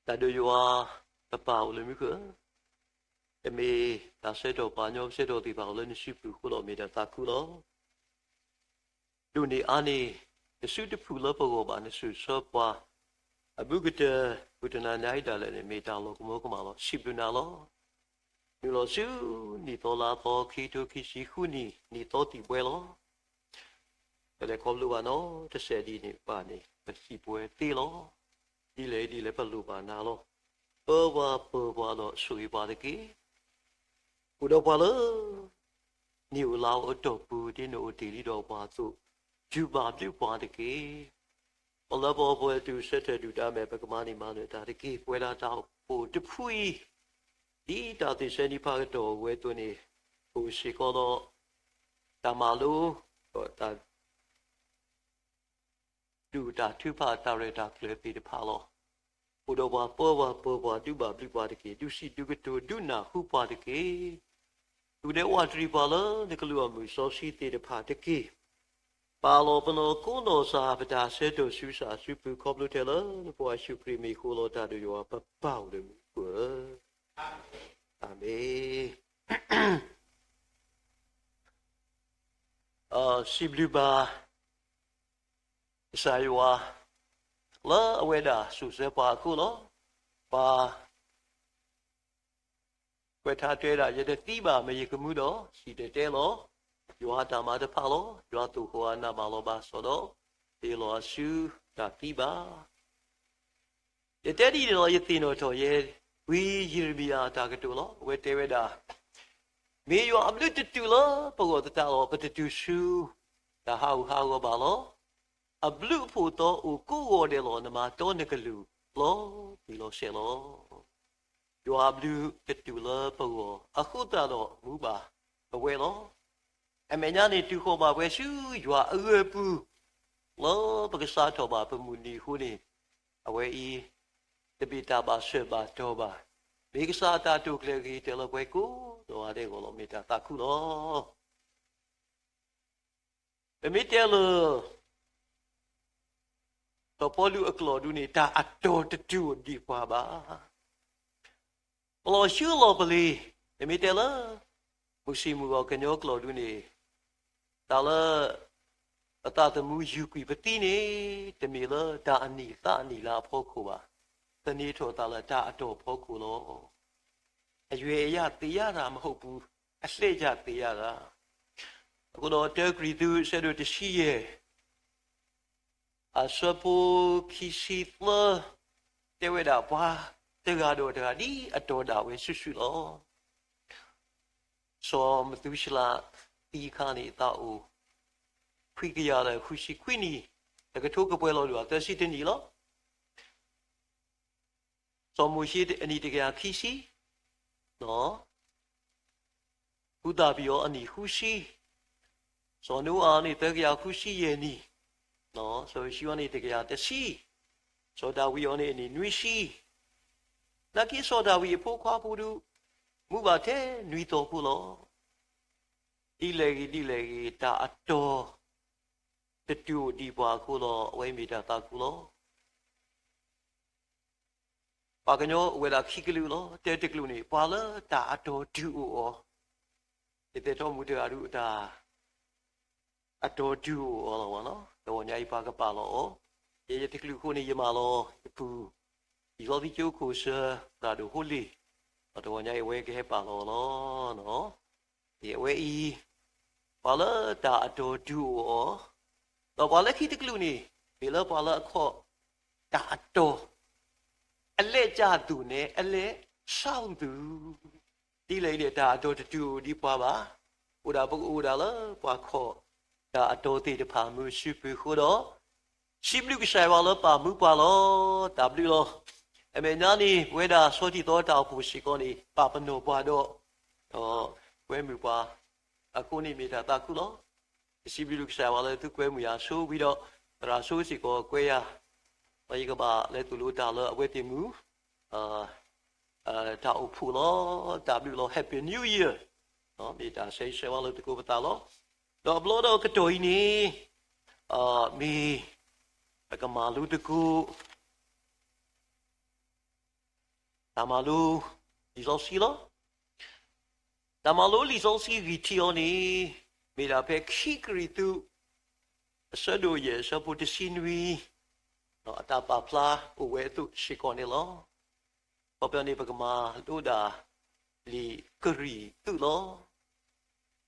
တၢ်ဒိးယွၤ ပပၢ်အိၣ်လၢမူခိၣ်ဧၢ, တမ့ၢ်တၢ်ဆၢကတီၢ်ပှၤကညီ ပဆၢကတီၢ်သ့ၣ်တဖၣ်အိၣ်လၢနစုပူၤအဃိဒီး မ့ၢ်တၢ်သးခုလီၤ. ဒိၣ်န့ၢ်အါန့ၢ် တစုတဖုၣ်လၢပဂီၢ်ဘၣ် နစိာ်ဆှၢပှၤ အဘူးကတၢၢ် မုၢ်တနၤညါအံၤဒၣ်လဲာ်န့ၣ် မ့ၢ်တၢ်လီၤကမၢကမၣ်လီၤ. စံးဘျုးနၤလီၤ. နုာ်လီၤဆူ နံၣ်သီလါသီ ခံကထိခံဆံဃုနံၣ် နံၣ်သီသံၣ်ဘှဲလီၤ. ပလဲၤခီဖျိဘၣ်နီတစဲးဒ်န့ၣ်ဘၣ်န့ၣ် ပသံၣ်ဘှဲသ့လီၤ. ဒ်လဲၣ်ဒ်လဲၣ်ပလိၣ်ဘၣ်နၤလီၤ. ပၢပှၤပၢပှၤဒီးဆိၣ်ဂ့ၤပှၤတက့ၢ်. အိၣ်ဒီးပှၤလၢ နံၣ်အိၣ်လါအိၣ်အတီၢ်ပူၤ ဒ်နအိၣ်တ့ၢ်လံဒီးပှၤအသိး ယူးဘၣ်ဘျုးပှၤတက့ၢ်. ပလၢပီပဝဲတုၤဆၢထၢၣ်ဒုၣ်ဒါမဲာ် ပကမၤန့ၢ်မၤနၢၤတၢ်တက့ၢ်. ပဝဲဒၣ်တၢ်အိၣ်ဖှိၣ်တဖုအံၤ ဒ်တၢ်သ့ၣ်ဆၢနံၤဖးကတီၢ်ဝဲအသိးန့ၣ် အိၣ်စ့ၢ်ကီးဒီး တၢ်မၤလိ ဒီးတၢ် ဒုၣ်တၢ်ထုကဖၣ်တၢ်ရဲၣ်တၢ်ကျဲၤသ့ၣ်တဖၣ်လီၤ. အိၣ်ဒီးပှၤပၢပှၤပၢပှၤ ဒုးဘၣ်ဘျုးပှၤတက့ၢ်. ဒုးစံးဒုးကတိၤ ဒုးနၢ်ဟူပှၤတက့ၢ်. ဒုးနဲၣ်ဝးတရံးပှၤလၢနကလုၢ်အမုၢ်စီဆှံသ့ၣ်တဖၣ်တက့ၢ်. ပာ်လီၤပနီၢ်ခိနီၢ်စၢ် ပတၢ်ဆၢကတီၢ်ဆူစၢ်ဆူပူၤ ခီဖျိထဲလၢနဖိယ့ၣ်ၡူးခရံာ်မံၤအဃိလီၤ. တၢ်ဒိးယွၤပပၢ်အိၣ်လၢမူခိၣ်ဧၢ, အၤမ့ၣ်. စံးဘျုးဘၣ် ကစၢ်ယွၤ လၢအဝဲဒၣ်စိာ်ဆှၢပှၤအဃိလီၤ. ပှၤကွဲးထါတဲဒၣ် ယတသံဘၣ် မ့ၢ်ယကမူဒီး စံၣ်တဲၤတဲလီၤ. ယွၤအတၢ်မၤတဖၣ်လီၤ. ယွၤသိၣ်ဃီၤအနၢ်မၤလီၤဘၣ်စီဒီး တ့ၢ်လီၤအစုတၢ်သံဘၣ်. ယတဲဒ်န့ၣ်လီၤ. ယသ့ၣ်နီၣ်ထီၣ်ယဲ ဝံယံးရမံယၤအတၢ်ကတိၤလီၤ. အဝဲတဲဝဲဒၣ် မ့ၢ်ယွၤအဘျုးတတုၤလၢပဂီၢ်သတးဒီး ပတတုၤဆူ တၢ်ဟးဂူာ်ဟးဂီၤဘၣ်လီၤ. အဘျုးအဖှိၣ်သီအိၣ်ကိးဂီၤဒဲးလီၤ. နမၤတီနကလုၢ်လီၤတံၢ်လီၤဆဲးလီၤ. ယွၤအဘျုးတတုၤလၢပဂီၢ်အဃိသတးဒီး မူဘၣ်ပဝဲလီၤ. အမဲာ်ညါန့ၣ် တုၤဃီၤဘၣ်ပှဲၤဆူယွၤအဂၢၢ်ပူၤ လၢပကစးထီၣ်ဘၣ်ပမုၢ်နံၤအဃိန့ၣ် အဝဲအံၤ တမ့ၢ်တၢ်ဘၣ်ဆၢဘၣ်တီၢ်ဘၣ်. မ့ၢ်ကစၢ်အတၢ်တိာ်ကျဲၤဂ့ၤတဲလၢပှၤကိးဂၤဒဲးအဂီၢ်လီၤ. မ့ၢ်တၢ်သးခုလီၤ. ပမ့ၢ်တဲလၢ စီၤပီလူးအကျိာ်ဒုန့ၣ် တၢ်အတီၤတတုၤအိၣ်ဒံးပှၤဘၣ်. ပလီၢ်ဆူလီၢ်ပလ့ၤ, ပမ့ၢ်တဲလၢ မုၢ်ဆ့ၣ်မုၢ်ဂီၤကညီကျိာ်ဒုန့ၣ် တၢ်လၢ ပသးသမူယူၢ်ကွံာ်ပသံန့ၣ် တမ့ၢ်လၢတၢ်အနံၣ်သးအနံၣ်လါအဖီခိၣ်ဘၣ်. သန့ၤထီၣ်သးလၢတၢ်အတီၤအဖီခိၣ်လီၤ. အရွယ်အရသေရတာမဟုတ်ဘူး, အလှည့်ကျသေရတာ. အဃိဒီးတၢကရံၣ်သူး အဆၢဒိၣ်တဆံယဲၢ် အဆၢဖိခံဆံသၢ တဲဝဲဒၣ်ပှၤတဂၤဒီးတဂၤ ဒ်အတီၤဒၣ်ဝဲစုာ်စုာ်လီၤ. စီၤမသူၤရှလးသံအခါန့ၣ် အသးအိၣ် ခွံကယၤဒီးဃုဆံခွံနံၣ်, တကထိကပှဲၤလီၤဒၣ်သၢဆံတနံၣ်လီၤ. စီၤမိၤၡ့အနံၣ်တကယၤခံဆံ, ဃုသးပယီၤအနံၣ်ဃုဆံ, စီၤနိအၤန့ၣ် သၢကယၤဃုဆံယဲၢ်နံၣ်, စီၤယိၤၡူအၤန့ၣ် တကယၤတဆံ, စီၤဒၤဝံးအီၤန့ၣ် အနံၣ်နွံဆံ, နာ်က့စီၤဒၤဝံးအဖိခွါဖိဒုး မူဘၣ်ထဲနွံသီဖိလီၤ. ဒ်လဲၣ်ဂ့ၤဒ်လဲၣ်ဂ့ၤ တၢ်အတီၤတတုၤအိၣ်ဒံးပှၤအဃိလီၤ. အဝဲမ့ၢ်တၢ်သးခုလီၤ. ပှၤကညီအိၣ်ဝဲဒၣ်ခံကလုာ်လီၤ. တၢတကလုာ်န့ၣ် ပှၤလၢတၢ်အတီၤတုၤအိၣ်အီၤ, ယသဲးထီၣ်မူတဂၤဒုးအတၢ် အတီၤတုၤအိၣ်အီၤလီၤ. တဂီၤညါအံၤပှၤကပာ်လီၤအီၤ, ယဲယတကလုာ်အဃိန့ၣ် ယမၤလီၤယပုၢ် ယံၤလီၤသံကၠိခိၣ်စၢၤ သရၣ်ဒိၣ်ဟိလ့ၣ်, ဒီးတဂီၤညါအံၤအဝဲကဟဲပာ်လီၤအီၤလီၤ. အဝဲအံၤ ပှၤလၢတၢ်အတီၤတုၤအိၣ်အီၤ, ဒီးပှၤလၢခံတကလုာ်န့ၣ် မ့ၢ်လၢပှၤလၢအခီၣ်တၢ်အတီၤ အလဲၤကၢ်သူၣ်နဲ အလဲၤဆါသူၣ် ဒ်လဲၣ်ဂ့ၤန့ၣ် တၢ်အတီၤတတုၤအိၣ်ဒံးပှၤဘၣ်. အိၣ်ဒၣ်ပကအိၣ်ဒၣ်လၢပှၤခီၣ်တၢ်အတီၤသ့ၣ်တဖၣ်မုၢ်စုပူၤအဃိဒီး စံးဘျုးကစၢ်ယွၤလၢပာ်မူပှၤလီၤ. တၢ်ဘျုးလီၤ. အမဲာ်ညါန့ၣ် ပဝဲဒၣ်ဆီထံသီတၢ်အိၣ်ဖှိၣ်စ့ၢ်ကီးန့ၣ် ပာ်ပနီၣ်ပှၤဒီး ကွဲမုာ်ပှၤအဃိန့ၣ်မ့ၢ်တၢ်သးခုလီၤ. ယစံးဘျုးကစၢ်ယွၤလၢသုကွဲမုာ်ယၤဆိဝံၤဒီး သရၣ်ဆိစ့ၢ်ကီးကွဲယၤ, ဒီးယကဘၣ်လဲၤသိၣ်လိတၢ်လၢအဝဲသ့ၣ်မုၢ် တၢ်အိၣ်ဖှိၣ်လီၤ. တၢ်ဘျုးလီၤ Happy New Year မ့ၢ်တၢ်ဆၢဂ့ၤဆၢဝါလၢသုကိးပသးလီၤ. ဒီးအဘျီဒီးကတီၢ်အံၤန့ၣ် မ့ၢ်ပကမၤလိသကိး တၢ်မၤလိလံာ်စီဆှံလီၤ. တၢ်မၤလိလံာ်စီဆှံဂံၢ်ထံးအီၤန့ၣ် မ့ၢ်ဒၣ်ဖဲခံကရံၣ်သူး အဆၢဒိၣ်ယဲၢ် အဆၢဖိတဆံနွံ အတၢ်ပာ်ဖျါအိၣ်ဝဲအသိးစ့ၢ်ကီးန့ၣ်လီၤ. အခီပညီန့ၣ် ပကမၤလိဒၣ်လံာ်ကရံၣ်သူးလီၤ.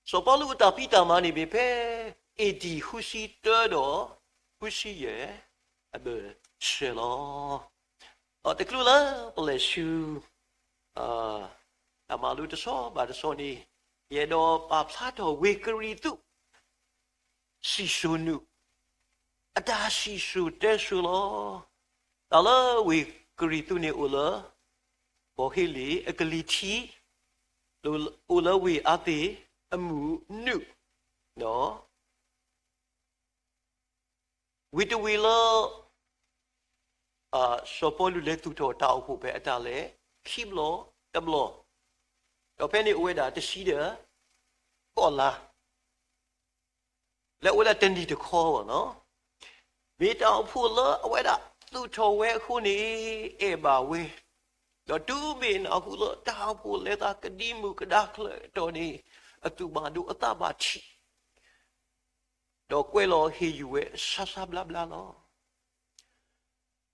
စီၤပီလူးအတၢ်ဖံးတၢ်မၤန့ၣ်မ့ၢ်ဖဲ A D ဃုဆံတၢဒီး ဃုဆံယဲၢ် အဘၢၣ်စၢၤလီၤ. ဒီးတချုးလၢပလဲၤဆူ တၢ်မၤလိတဆီဘၣ်တဆီန့ၣ် ယအဲၣ်ဒိးပာ်ဖျါထီၣ်ဝ့ၢ်ကရံၣ်သူး စံၣ်စိၤနူာ် အတၢ်စံၣ်စိၤတဲစိၤလီၤ. တၢ်လၢဝ့ၢ်ကရံၣ်သူးန့ၣ်အိၣ်လၢ ကီၢ်ဟ့လ့ၣ်အကလံၤထံး, အိၣ်လၢဝ့ၢ်အၤသ့ၣ် အမုၢ်နုာ်, ဒီး ဝ့ၢ်တဝ့ၢ်လၢ စီၤပီလူးလဲၤသူၣ်ထီၣ်တၢ်အိၣ်ဖှိၣ်ဖဲ အတၢ်လဲၤခံဘျီတဘျီ, ဒီးဖဲန့ၣ်အိၣ်ဝဲဒၣ်တဆံဒီး ဃိးလါ လၢအိၣ်ဝဲဒၣ်တနံၣ်တခီဘၣ်နီၤ. မ့ၢ်တၢ်အိၣ်ဖှိၣ်လၢအဝဲဒၣ်သူၣ်ထီၣ်ဝဲအဃိန့ၣ် အဲၣ်ဘၣ်ဝဲ, ဒီးတုၤမ့ၢ်နၢ်ဟူလၢတၢ်အိၣ်ဖှိၣ်လဲၤသးကဒံမုၢ်ကဒါချၢအတီၢ်န့ၣ် အသူၣ်ဘၣ်ဒိအသးဘၣ်ထံး, ဒီးကွဲးလီၤဟ့ၣ်ယုၢ်ဝဲဆါဆါဘျါဘျါလီၤ.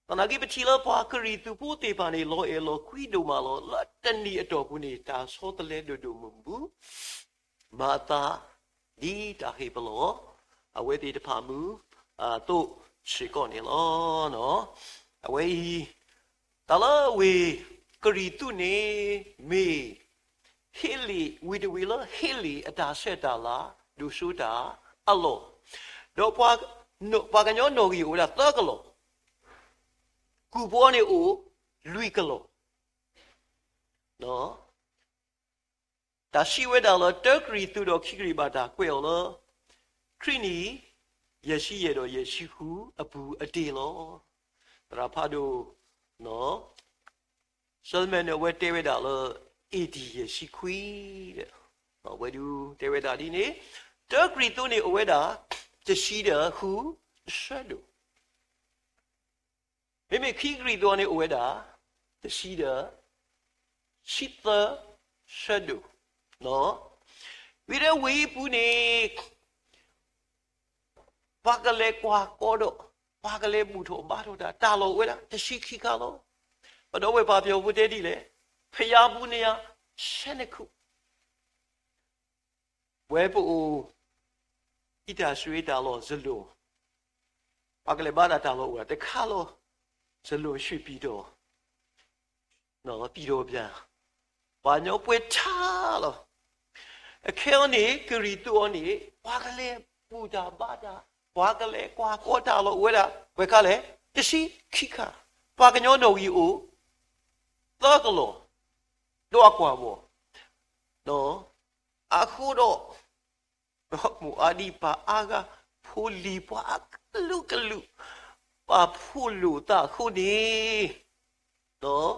သနာ်က့ ပထံၣ်လၢပှၤကရံၣ်သူးဖိသ့ၣ်တဖၣ်န့ၣ် လီၤအဲၣ်လီၤကွံဒိၣ်မးလီၤ. လၢတနံၣ်အတီၢ်ပူၤန့ၣ် တၢ်ဆီတလဲဒိၣ်ဒိၣ်မုၢ်မုၢ် မၤအသးဒ်တၢ်ဟ့ၣ်ပလီၢ် အဝဲသ့ၣ်တဖၣ်မုၢ်အသိးစ့ၢ်ကီးန့ၣ်လီၤ. အဝဲအံၤ တၢ်လၢဝ့ၢ်ကရံၣ်သူးန့ၣ် မ့ၢ် ဟ့လ့ၣ် ဝ့ၢ်တဝ့ၢ်လၢဟ့လ့ၣ်အတၢ်ဆဲးတၢ်လၤ ဒိၣ်စိတၢ်အလီၢ်, ဒီးပှၤကညီနီၣ်ဂံၢ်အိၣ်ဝဲဒၣ်သၢကလီၢ်, ကုၢ်ဖိန့ၣ်အိၣ်လွံၢ်ကလီၢ်. တၢ်စံးဝဲဒၣ်လၢ တၢကရံၣ်သူးဒီးခံကရံၣ်ဘၣ်တၢ်ကွဲးအီၤလၢ ခရံာ်နံၣ် ယဲၢ်ဆံယဲၢ်ဒီးယဲၢ်ဆံဃုအပူၤအတ့ၢ်လီၤ. သရၣ်ဖးဒိၣ် Solomon န့ၣ် အဝဲတဲဝဲဒၣ်လၢ A D ယဲၢ်ဆံခွံ အဝဲဒၣ်တဲဝဲဒၣ်ဒ်န့ၣ်, တၢကရံၣ်သူးန့ၣ်အိၣ်ဝဲဒၣ် တဆံဒီးဃုဆၢဒိၣ်, မ့မ့ၢ်ခံကရံၣ်သူးန့ၣ်အိၣ်ဝဲဒၣ် တဆံဒီး ဆံသၢဆၢဒိၣ်, ဝံၤဒီးဝ့ၢ်အံၤပူၤန့ၣ် ပှၤကလဲၤကွၢ်ကီဒီး ပှၤကလဲၤဘူၣ်ထီၣ်ဘါထီၣ်တၢ် တၢ်လီၢ်အိၣ်ဝဲဒၣ် တဆံခံခါလီၤ. ပဒီပုၢ်ဝဲၢ်ပှၤပၠီၤဖိတဲဒ်လဲၣ်, ဖၠါပူၤန့ၣ်ယါ ဆဲနခူၣ် ဝဲပအိၣ် ဟံးတၢ်ဆူးတၢ်လီၢ်စလိၣ်, ပှၤကလဲၤဘါတၢ်တၢ်လီၢ်အိၣ်ဝဲတခါလီၤ. စလိၣ် ရွှေပြည်တော်, ပြည်တော်ပြန်, ပှၤကညီပှဲၤထါလီၤ. အခဲအံၤန့ၣ် ကရံၣ်သူးအံၤန့ၣ် ပှၤကလဲၤဘူၣ်တၢ်ဘါတၢ်, ပှၤကလဲၤကွၢ်ကီတၢ်လီၢ်အိၣ်ဝဲဒၣ် ပှဲၤခါလဲၣ် တဆံခံခါ, ပှၤကညီနီၣ်ဂံၢ်အိၣ် သၢကလီၢ်, ဒွးကွၢ်ဘီၣ် အဃိဒီး ဒီးမိၢ်အါဒံးပၢ်အါဂၤ ဖိလံၤပှၤအကလုာ်ကလုာ် ပာ်ဖှိၣ်လိာ်သးအဃိန့ၣ်,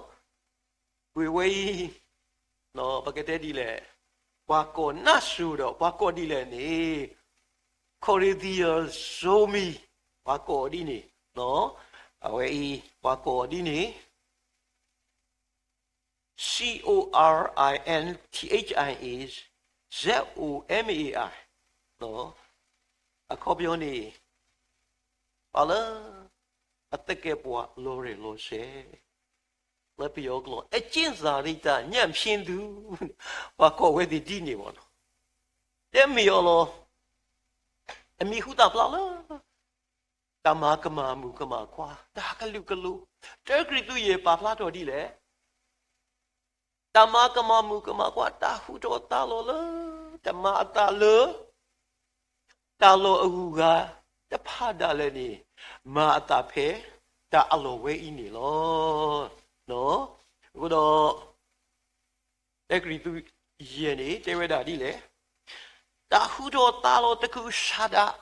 ဝ့ၢ်ဝဲအံၤ ပကတဲဒ်လဲၣ်, ပှၤကိးနါစိၤဒီး ပှၤကိးဒ်လဲၣ်န့ၣ် Corinthian Zomi, ပှၤကိးဒ်န့ၣ်, အဝဲအံၤ ပှၤကိးဒ်န့ၣ် C O R I N T H I A, Z O M A I, အခီပညီန့ၣ် ပှၤလၢ အသကဲးပဝးလီၤရၢၢ်လီၤစဲး, လၢပယီၤကျိာ် အကျဉ်းသားရိတ်တၢ် ညံ့ဖျင်းသူ, ပှၤကိးဝဲသ့ၣ်ဒ်န့ၣ်ဘၣ်နီၤ, တဲမ့ၢ်အီၤလီၤ. အမံၤဟူသၣ်ဖျါလၢ တၢ်မၤကမၣ်မုၣ်ကမၣ်ခွါ တၢ်ကလုာ်ကလိၤ, တၢကရံၣ်သူးယဲၢ်ပာ်ဖျါထီၣ်ဒ်လဲၣ်, တၢ်မၤကမၣ်မုၣ်ကမၣ်ခွါ တၢ်ဟူထီၣ်သါလီၤလၢ တမၤအသးလၢ တၢ်လီၢ်အဂုၤအဂၤတဖၣ်ဒၣ်လဲာ်န့ၣ်, မၤအသးဖဲ တၢ်အလီၢ်ဝဲအံၤန့ၣ်လီၤ. အဃိဒီး တၢကရံၣ်သူးယဲၢ်န့ၣ် တဲဝဲဒၣ်ဒ်လဲၣ်, တၢ်ဟူထီၣ်သါလီၤတကုၤဆးဒး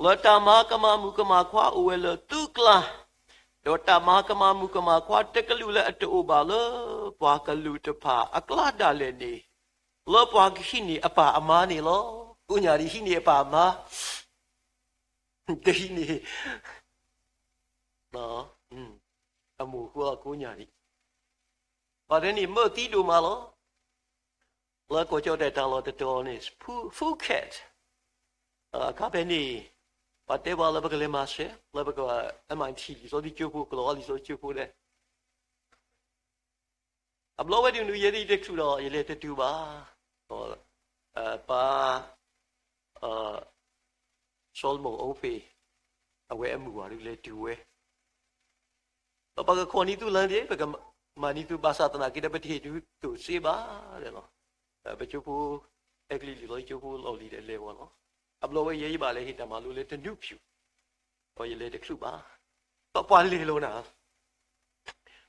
လၢတၢ်မၤကမၣ်မုၣ်ကမၣ်ခွါအိၣ်ဝဲလၢသုကျါ, ဒီးတၢ်မၤကမၣ်မုၣ်ကမၣ်ခွါတကလုာ်လၢအတအိၣ်ဘၣ်လၢပှၤကလုာ်တဖၣ်အကျါဒၣ်လဲာ်န့ၣ်, လၢပှၤကဟံးန့ၢ်အပၢ်အမါန့ၣ်လီၤ. ကိးညါဒ်ဟံးန့ၢ်အပၢ်အမါ, တဟံးန့ၢ် အမိၢ်အဃိကိးညါဒ် ပှၤတဖၣ်န့ၣ် မၢသံဒိၣ်မးလီၤ. လၢကီၢ်ကၠီၣ်တဲၣ်တၢ်လီၢ်တတီၤန့ၣ် Phu-, Phuket အခါဖဲန့ၣ် ပှၤတဲပှၤလၢပကလဲၤမၤစၢၤ လၢပက M I T လံာ်စီဆှံကၠိဖိ ကလီၤဝါလံာ်စီဆှံကၠိဖိလဲၣ်. အဘျီဝဲဒၣ်နုၤ ယဲဒၣ်တချုးဒီး ယလဲၤတတုၤဘၣ်. ပၢ် စီၤလမုၣ်အိဖ့ၣ် အဝဲအမုၢ်ဝၤဒုးလဲၤတုၤဝဲ ဒီးပကခိးနံၤသုလၢ်သ့ၣ် ပကမၤနံၤသုဘၣ်ဆၣ်သနာ်က့ဒီး ပတဟ့ၣ်သုသိးစ့ဘၣ်လီၤ. ပကၠိဖိ အဲကလံးလံာ်စီဆှံကၠိဖိလီၢ်လံၤဒီးလဲၤဝဲလီၤ. အဘျီဝဲယဲယဘၣ်လဲၤဟ့ၣ်တၢ်မၤလိလၢတနွံဖၠူၣ်, ဒီးယလဲၤတချုးဘၣ်. ဒီးပှၤလဲၤလီၤနၤ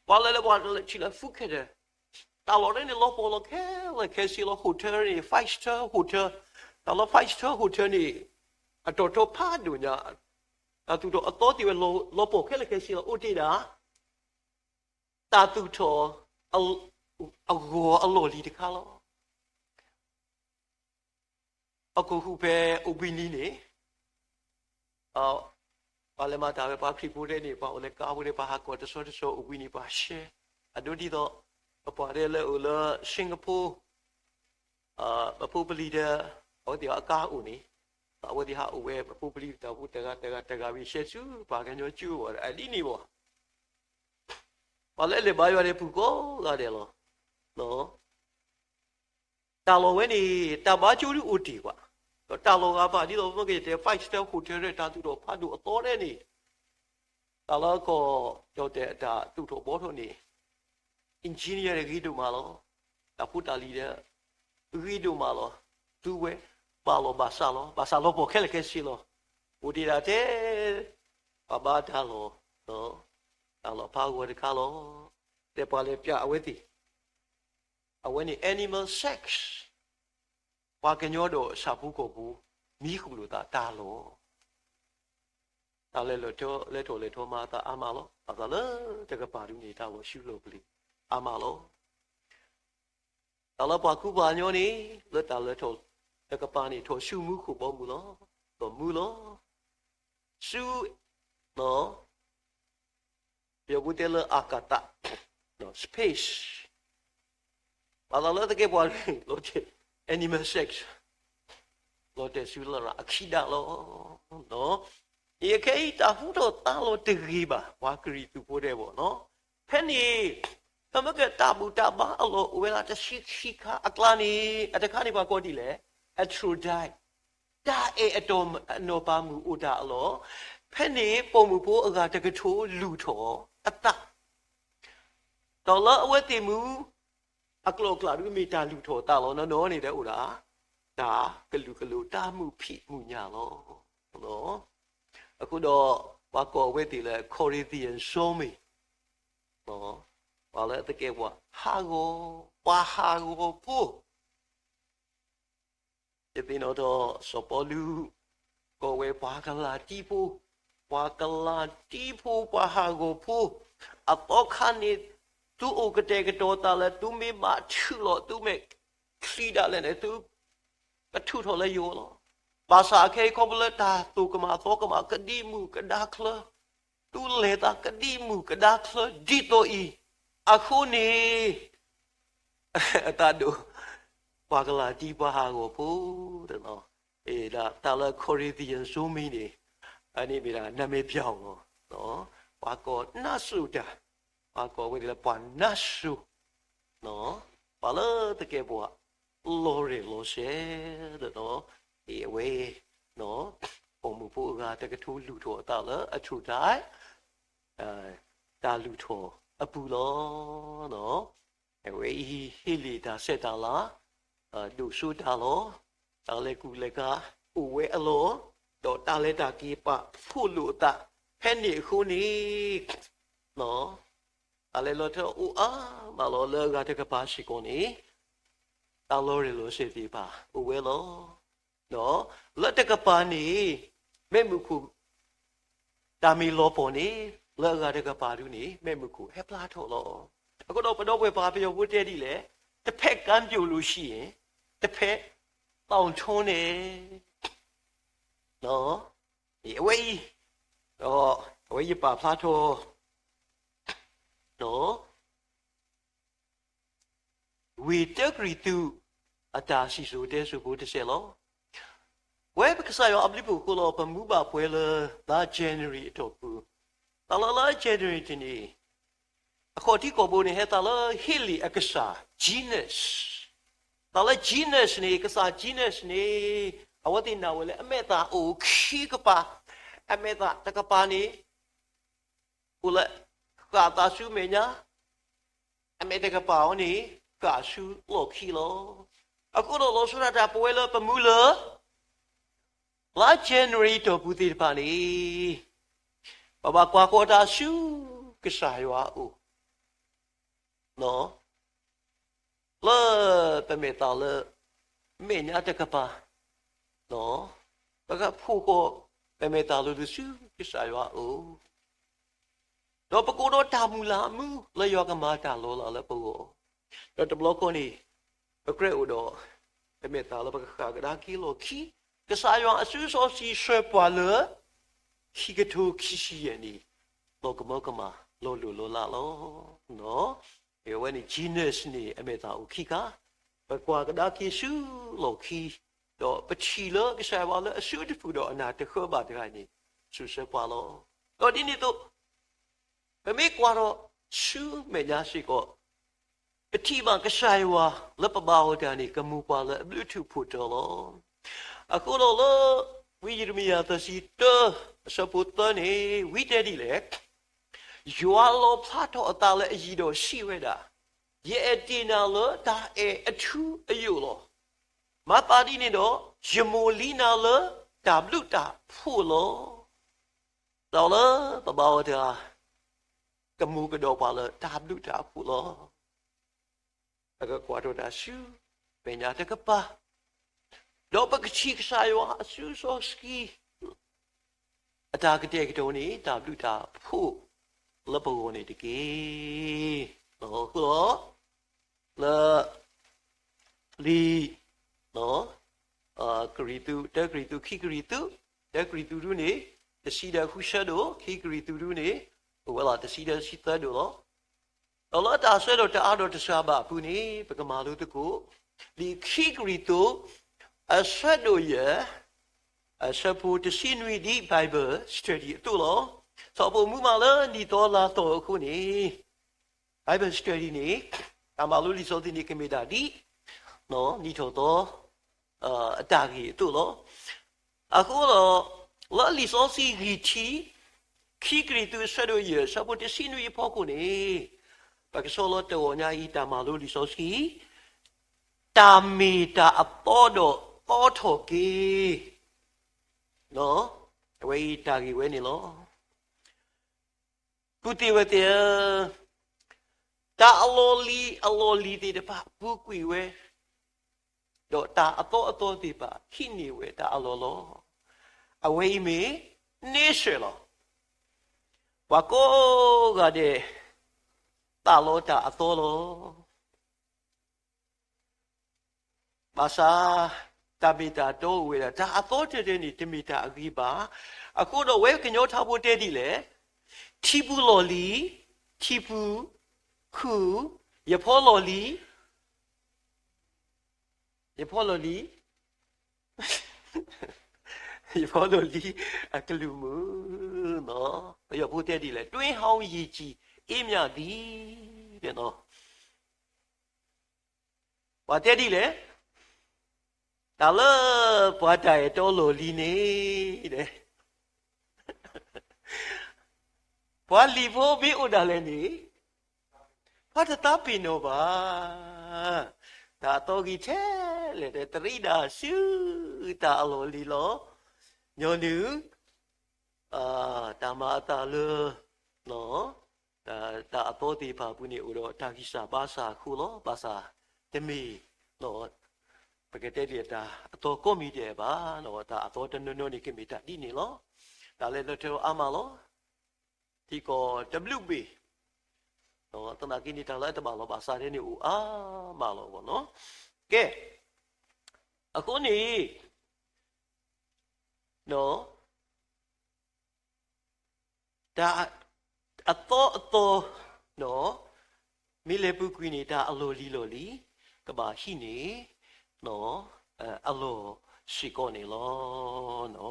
ပှၤလဲၤလၢပှၤလဲၤထံၣ်လၢ Phuket တၢ်လီၢ်န့ၣ် လီၤပှီၢ်လီၤခဲလၢာ်ခဲဆ့လီၤ. Hotel န့ၣ် five star hotel, တၢ်လီၢ် five star hotel န့ၣ် အတီၤထီဖးဒိၣ်ညါ, တၢ်သူၣ်ထီၣ်အသီသ့ၣ်ဝဲ လီၤပှီၢ်ခဲလၢာ်ခဲဆ့လီၤ. အိၣ်တ့ၢ်ဒၣ် တၢ်သူၣ်ထီၣ် အဂီၤအလီၢ်လံၤတခါလီၤ. အကဟူးဖဲအိၣ်ဘှံးနံၤန့ၣ် ပှၤလဲၤမၤတၢ်ဝဲ ပှၤခရံာ်ဖိသ့ၣ်န့ၣ် ပှၤအိၣ်လၢကါဖိန့ၣ် ပှၤဟးကိးတဆီတဆီ အိၣ်ဘှံးနံၤ ပှၤရှဲ, အဒိဒ်သိး ပပှၤဒဲလၢအိၣ်လၢ Singapore, ပဖိပလံၤဒီး အဝဲသ့ၣ်အကါအိၣ်န့ၣ်, အဝဲသ့ၣ်ဟးအိၣ်ဝဲ ပဖိပလံၤတၢ်ဖိတဂၤတဂၤတဂၤ ဝံၤရှဲဆူ ပှၤကညီကၠိဝဲ အဒ်န့ၣ်ဘၣ်. ပှၤလၢအလဲၤဘါယွၤန့ၣ် ပူၤကိးဂၤဒဲးလီၤ. တၢ်လီၢ်ဝဲန့ၣ် တၢ်ဘါကၠိဒုးအိၣ်တ့ၢ်ကွၢ်, ဒီးတၢ်လီၢ်ဂၤဘၣ် ဒ်သိးပမ့ၢ်ကတဲ five star hotel တၢ်သူၣ်ထီၣ်ဖးဒိၣ်အသီန့ၣ်, တၢ်လၢကီၢ်ကၠီၣ်တဲၣ်အတၢ်သူၣ်ထီၣ်ဘှီထီၣ်န့ၣ် engineer ဂ့ၤဒိၣ်မးလီၤ. တၢ်ဖိတၢ်လံၤဒီး ဂ့ၤဒိၣ်မးလီၤ. သူဝဲ ဘၣ်လီၤဘၣ်စးလီၤ. ဘၣ်ဆၣ်လီၤပှီၢ်ခဲလၢာ်ခဲဆ့လီၤ. အိၣ်တ့ၢ်ဒၣ်ထဲ ပှၤဘါတၢ်လီၢ်, တၢ်လီၢ်ဖးဂီၤတခါလီၤ. တဲပှၤလဲၤပျးအဝဲသ့ၣ်, အဝဲန့ၣ် animal sex, ပှၤကညီဒီးဆၣ်ဖိကီၢ်ဖိ မံဃုာ်လိာ်သးတၢ်လီၢ်. တၢ်လဲၤထီၣ်လဲၤထီမၤအသးအါမးလီၤ. ဘၣ်ဆၣ်လၢတကပၤဒုးန့ၣ် တၢ်လီၤဆူလီၤပျံၤအါမးလီၤ. တၢ်လၢပှၤကူပှၤကညီန့ၣ် လၢတၢ်လၢထီၣ်တကပၤန့ၣ် ထီၣ်ဆူမူခိၣ်ဘီမုၢ်လီၤ. ဒီးမူလီၤ. ဆူ ပယီၤဖိတဲလၢ အကသ space, ဘၣ်ဆၣ်လၢသကဲပှၤန့ၣ် လီၤတဲာ် animal sex, လီၤတဲာ်ဆူလရာ်အခံဒၣ်လီၤ. အခဲအံၤ တၢ်ဟူထီၣ်သါလီၤတဂ့ၤဘၣ် ပှၤကရံၣ်သူးဖိဒဲးဘၣ်နီၤ. ဖဲန့ၣ် ပမ့ၢ်ကတၢ်ဘူၣ်တၢ်ဘါအလီၢ်အိၣ်ဝဲဒၣ်တဆံခံခါအကျါန့ၣ် အတခါန့ၣ် ပှၤကိးဒ်လဲၣ် Aphrodite, တၢ်အဲၣ်အတီၢ်အနီၢ်ပၤမုၣ်အိၣ်တၢ်အလီၢ်, ဖဲန့ၣ်ပိာ်မုၣ်ဖိအဂၤတကထိလူၤထီၣ်အသး ဒီးလၢအဝဲသ့ၣ်မူ အကျိၤအကျဲဒုးမ့ၢ်တၢ်လူၤထီၣ်သးလီၤ. နီၢ်နီၢ်န့ၣ်ဒီးအိၣ်ဒၣ် တၢ်ကလုာ်ကလိၤတၢ်မုာ်ဖံးမုာ်ညၣ်လီၤ. အဃိဒီး ပှၤကိးအဝဲသ့ၣ်လၢ Corinthian စီမ့ၢ် ပှၤလၢအသကဲပှၤဟးဂီၤ, ပှၤဟးဂီၤဖိ ယသ့ၣ်နီၣ်ထီၣ် စီၤပီလူး ကိးဝဲပှၤကလၤတံဖိ, ပှၤကလၤတံဖိ ပှၤဟးဂီၤဖိ, အသီခါန့ၣ် သုအိၣ်ကတဲာ်ကတီၤသးလၢ သုမ့ၢ်ဘၣ်ထုးလီၤ သုမဲာ်ချံဒၣ်လဲာ်န့ၣ် သုကထုးထီၣ်လၢယအိၣ်လီၤ. ဘၣ်ဆၣ်အခဲအံၤခီဖျိလၢတၢ်သိၣ်ကမၣ်သီကမၣ် ကဒံမုၢ်ကဒါချၢ, သုလဲၤသးကဒံမုၢ်ကဒါချၢ ဒ်သိးအံၤ, အဃိန့ၣ် အတၢ်ဒိး ပှၤကလၤတံ ပှၤဟးဂီၤဖိတနီၤ, ဒ်တၢ်လၢ Corinthian စီမ့ၢ်န့ၣ် အန့ၣ်မ့ၢ်ဒၣ် နာမည်ပြောင်းလီၤ. ပှၤကိးနါစိၤတၢ်, ပှၤကိးဝဲသ့ၣ်လၢပှၤနါစိၤ, ပှၤလၢသကဲပှၤ လီၤရဲၣ်လီၤစဲၤတနီၤ, အဝဲ ပိာ်မုၣ်ဖိအဂၤတကထိလူၤထီၣ်အသးလၢ Aphrodite တၢ်လူၤထီၣ်အပူၤလီၤ. အဝဲအံၤဟ့ၣ်လံာ်တၢ်ဆဲးတၢ်လၤ, ဒိၣ်စိတၢ်လီၤ, တၢ်လဲၤကူၣ်လဲၤကၤအိၣ်ဝဲအလီၢ်, ဒီးတၢ်လဲၤတၢ်က့ၤပာ်ဖှိၣ်လိာ်အသး ဖဲန့ၣ်အဃိန့ၣ် တၢ်လဲၤလီၤထီၣ်အိၣ်အါမးလီၤ. လၢအဂၤတကပၤစ့ၢ်ကီးန့ၣ် တၢ်လီၤရဲၣ်လီၤစဲၤသ့ၣ်တဖၣ်အိၣ်ဝဲလီၤ. လၢတကပၤန့ၣ် မ့ၢ်မုၢ်ခိၣ် တၢ်မ့ၢ်လီၤပှီၢ်န့ၣ် လၢအဂၤတကပၤဒုးန့ၣ် မ့ၢ်မုၢ်ခိၣ်ဟဲဖျါထီၣ်လီၤ. အဃိဒီးပဒီပုၢ်ဝဲၢ်ပှၤပယီၤဖိတဲဒ်လဲၣ်, တဖဲကမ်းပြိုလို့ရှိရင် တဖဲ သောင်ထွန်းတယ်. အဝဲအံၤ ဒီးအဝဲယပာ်ဖျါထီၣ် ဒီး ဝံတၢကရံၣ်သူး အတၢ်စံၣ်စိၤတဲစိၤဖိတစဲးလီၤ. ပဝဲပကစၢ်ယွၤအဘျုးအဖှိၣ်အဃိလီၤ ပမူဘၣ်ပှဲၤလၢလါ January အတီၢ်ပူၤ, တၢ်လၢလါ January တနံၤ အခီၣ်ထံးခီၣ်ဘိန့ၣ် ဟဲသးလၢဟ့လ့ၣ်အကစၢ် Janus, တၢ်လၢ Janus န့ၣ် ကစၢ် Janus န့ၣ် အဝဲသ့ၣ်နာ်ဝဲလၢအမဲာ်သၣ်အိၣ်ခံကပၤ, အမဲာ်သၣ်တကပၤန့ၣ် အိၣ်လၢ ဃၣ်သးဆူမဲာ်ညါ, အမဲာ်တကပၤအံၤန့ၣ် ဃၣ်ဆူလီၢ်ခံလီၤ. အဃိဒီးလီၤဆီဒၣ်တၢ် ပဝဲလၢပမူလၢ လါ January တီၢ်ပူၤသ့ၣ်တဖၣ်န့ၣ် ပဘၣ်ကွၢ်ဃီၤတၢ်ဆူကစၢ်ယွၤအအိၣ် လၢပမဲာ်သၣ်လၢ မဲာ်ညါတကပၤ, ပကဖှိၣ်ဃီၤပမဲာ်သၣ်လိၤလိၤဆူကစၢ်ယွၤအအိၣ်, ဒီးပကအိၣ်ဒီးတၢ်မုၢ်လၢ်မူလၢယွၤကမၤတၢ်လီၤလးလၢပဂီၢ်, ဒီးတဘျီဃီန့ၣ် ပကြၢးအိၣ်ဒီး ပမဲာ်သၣ်လၢပကဃၣ်ကဒါက့ၤလီၢ်ခံ, ကစၢ်ယွၤအစုစီဆှံဆှၢပှၤလၢ ခံကထိခံဆံယဲၢ်နံၣ် လီၤကမၢကမၣ်လီၤလိၢ်လီၤလးလီၤ. အဝဲန့ၣ် Janus န့ၣ် အမဲာ်သၣ်အိၣ်ခံခါ, ပကွၢ်ကဒါက့ၤဆူလီၢ်ခံ, ဒီးပထံၣ်လၢကစၢ်ယွၤလၢအစုတဖုဒီးအနၢ်တဃၢဘၣ်တဂၤန့ၣ် စူးစဲပှၤလီၤ. ဒီးဒ်န့ၣ်အသိး ပမ့ၢ်ကွၢ်ဒီးဆူမဲာ်ညါစ့ၢ်ကီး ပထံၣ်ဘၣ်ကစၢ်ယွၤလၢပဘါအီၤတၢ်န့ၣ် ကမူၤပှၤလၢအဘျုးထူးဖှိၣ်တီၤလီၤ. အဃိဒီးလၢ ဝံယံးရမံယၤသၢဆံတၢ အဆၢဖိသၢန့ၣ် ဝံတဲဒ်လဲၣ်, ယွၤလီၣ်ဖျါထီၣ်အသးလၢအယံၤဒီးစံးဝဲဒၣ်, ယအဲၣ်တ့ၢ်နၤလၢတၢ်အဲၣ်အထူအယိာ်လီၤ. မၤသးဒ်န့ၣ်ဒီး ယမိၢ်လံနၤလၢတၢ်ဘျုးတၢ်ဖှိၣ်လီၤ. ဒီးလၢပဘါအီၤတၢ် ကမူၤကဒီးပှၤလၢတၢ်ဘျုးတၢ်ဖှိၣ်လီၤ. ပကကွၢ်ထီၣ်တၢ်ဆူမဲာ်ညါတကပၤ, ဒီးပကထံၣ်ကစၢ်ယွၤအစုစီဆှံ အတၢ်ကတဲာ်ကတီၤန့ၣ် တၢ်ဘျုးတၢ်ဖှိၣ်လၢပဂီၢ်န့ၣ်တက့ၢ်. အဃိဒီး လၢ လံာ် ကရံၣ်သူး, တၢကရံၣ်သူး, ခံကရံၣ်သူး, တၢကရံၣ်သူးဒုန့ၣ် တဆံဒီးဃုဆၢဒိၣ်, ခံကရံၣ်သူးဒုန့ၣ် အိၣ်ဝဲလီၤ တဆံဒီးဆံသၢဒိၣ်လီၤ. ဒီးလၢတၢ်ဆၢကတီၢ်တအါဒီးတစှၤဘၣ်အပူၤန့ၣ် ပကမၤလိသကိး လံာ်ခံကရံၣ်သူး အဆၢဒိၣ်ယဲၢ် အဆၢဖိတဆံနွံ ဒ် Bible study အသိးလီၤ. ထီဘိမူမးလၢနံၣ်သီလါသီအဃိန့ၣ် Bible study န့ၣ် တၢ်မၤလိလံာ်စီဆှံန့ၣ် ကမ့ၢ်ဒၣ်ဒ် နံၣ်ထီၣ်သီ အတၢ်ဂ့ၢ်အသိးလီၤ. အဃိဒီး လၢလံာ်စီဆှံဂံၢ်ထံး ခံကရံၣ်သူး အဆၢဒိၣ်ယဲၢ် အဆၢဖိတဆံနွံအဖီခိၣ်န့ၣ် ပကဆီလီၤတဂီၤညါအံၤ တၢ်မၤလိလံာ်စီဆှံ တၢ်မ့ၢ်တၢ်အသီဒီးသီထီၣ်က့ၤ အဝဲအံၤတၢ်ဂ့ၢ်ဝဲန့ၣ်လီၤ. ပုၢ်သ့ၣ်ဝဲၢ်သ့ၣ်ဧၢ, တၢ်အလီၢ်လံၤအလီၢ်လံၤသ့ၣ်တဖၣ်ပူၤကွံာ်ဝဲ, ဒီးတၢ်အသီအသီသ့ၣ်တဖၣ်ဟံးန့ၢ်ဝဲတၢ်အလီၢ်လီၤ. အဝဲအံၤမ့ၢ် nature လီၤ. ပှၤကိးဂၤဒဲး သးလီတၢ်အသီလီၤ. ဘၣ်ဆၣ် တၢ်မ့ၢ်တၢ်တီအိၣ်ဝဲဒၣ် တၢ်အသီတၢၢ်တၢၢ်န့ၣ် တမ့ၢ်တၢ်အဂ့ၤဘၣ်. အဃိဒီးအဝဲကညီထါဖိတဲဒ်လဲၣ်, ထံပူၤလီၢ်လံၤ, ထံပူၤခုၣ်, ယဖီလီၢ်လံၤ, ယဖီလီၢ်လံၤ, ယဖီလီၢ်လံၤအကလုၢ်မုာ်လီၤ. ပယီၤဖိတဲဒ်လဲၣ်, တွင်းဟောင်းရေကြည် အေးမြသည် ပှၤတဲဒ်လဲၣ်, တၢ်လၢပှၤတၢ်အဲၣ်တီလီၢ်လံၤန့ၣ်, ပှၤလံၤဖိမ့ၢ်အိၣ်ဒၣ်လဲာ်န့ၣ်, ပှၤတသးပ့ၤနီၣ်ဘၣ်. တၢ်အသီဂံၢ်ထဲလဲၣ် တရံးဒၣ်ဆူတၢ်အလီၢ်လံၤလီၤ. ညီနုၢ် တၢ်မၤအသးလၢ တၢ်အသီသ့ၣ်တဖၣ်အပူၤန့ၣ် အိၣ်ဒီးတၢ်ဂံၢ်စၢ်ဘါစၢ်အဃိလီၤ. ဘၣ်ဆၣ်တမ့ၢ် ပကတဲဒ်လဲၣ် တၢ်အသီကိးမံၤဒဲးဘၣ်. တၢ်အသီတနီၤနီၤန့ၣ် ကမ့ၢ်တၢ်ဒ်န့ၣ်လီၤ. တၢ်လဲၤလၢထၢအါမးလီၤ. ထံကီၢ်တဘျုးဘ့ၣ်, သနာ်က့န့ၣ် တၢ်လၢအတဘၣ်လီၢ်ဘၣ်စးထဲန့ၣ်အိၣ်အါမးလီၤ. ကဲ, အဃိန့ၣ် တၢ်အသီအသီ မ့ၢ်လဲၤပူၤကွံာ်န့ၣ် တၢ်အလီၢ်လံၤလီၢ်လံၤ, ကဘၣ်ဟံးန့ၢ် အလီၢ်စ့ၢ်ကီးန့ၣ်လီၤ.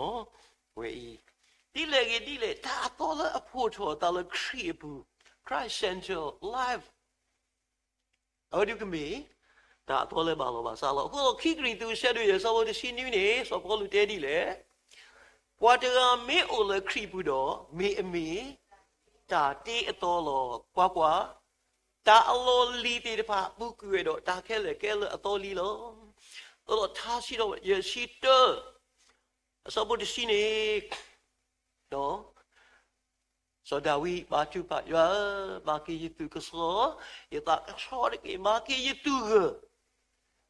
ဝဲအံၤ ဒ်လဲၣ်ဂ့ၤဒ်လဲၣ် တၢ်အသီလၢအဖှိၣ်ထီၣ်အသးလၢခရံာ်အပူၤ Christ Center Life အဝဲဒၣ်ကမ့ၢ် တၢ်အသီလၢဘၣ်လီၤဘၣ်စးလီၤ. အဃိဒီး ခံကရံၣ်သူး အဆၢဒိၣ်ယဲၢ် အဆၢဖိတဆံနွံန့ၣ် စီၤပီလူးတဲဒ်လဲၣ်, ပှၤတဂၤမ့ၢ်အိၣ်လၢခရံာ်ပူၤဒီး မ့ၢ်အမ့ၢ် တၢ်တ့အသီလီၤ. ကွၢ်ကွၢ်, တၢ်အလီၢ်လံၤသ့ၣ်တဖၣ် ပူၤကွံာ်ဝဲဒီး တၢ်ခဲလၢာ်ကဲလၢအသီလံၤလီၤ. ဒီးထါစံးထီၣ် ယဲၢ်ဆံတၢ အဆၢဖိတဆံန့ၣ် စီၤဒၤဝံးဘါထုကဖၣ်, ယွၤဧၢ, မၤက့ၤယသူၣ်ကဆှီ, ယသးကဆှီတက့ၢ်. မၤက့ၤယသူၣ်ဂၢၢ်,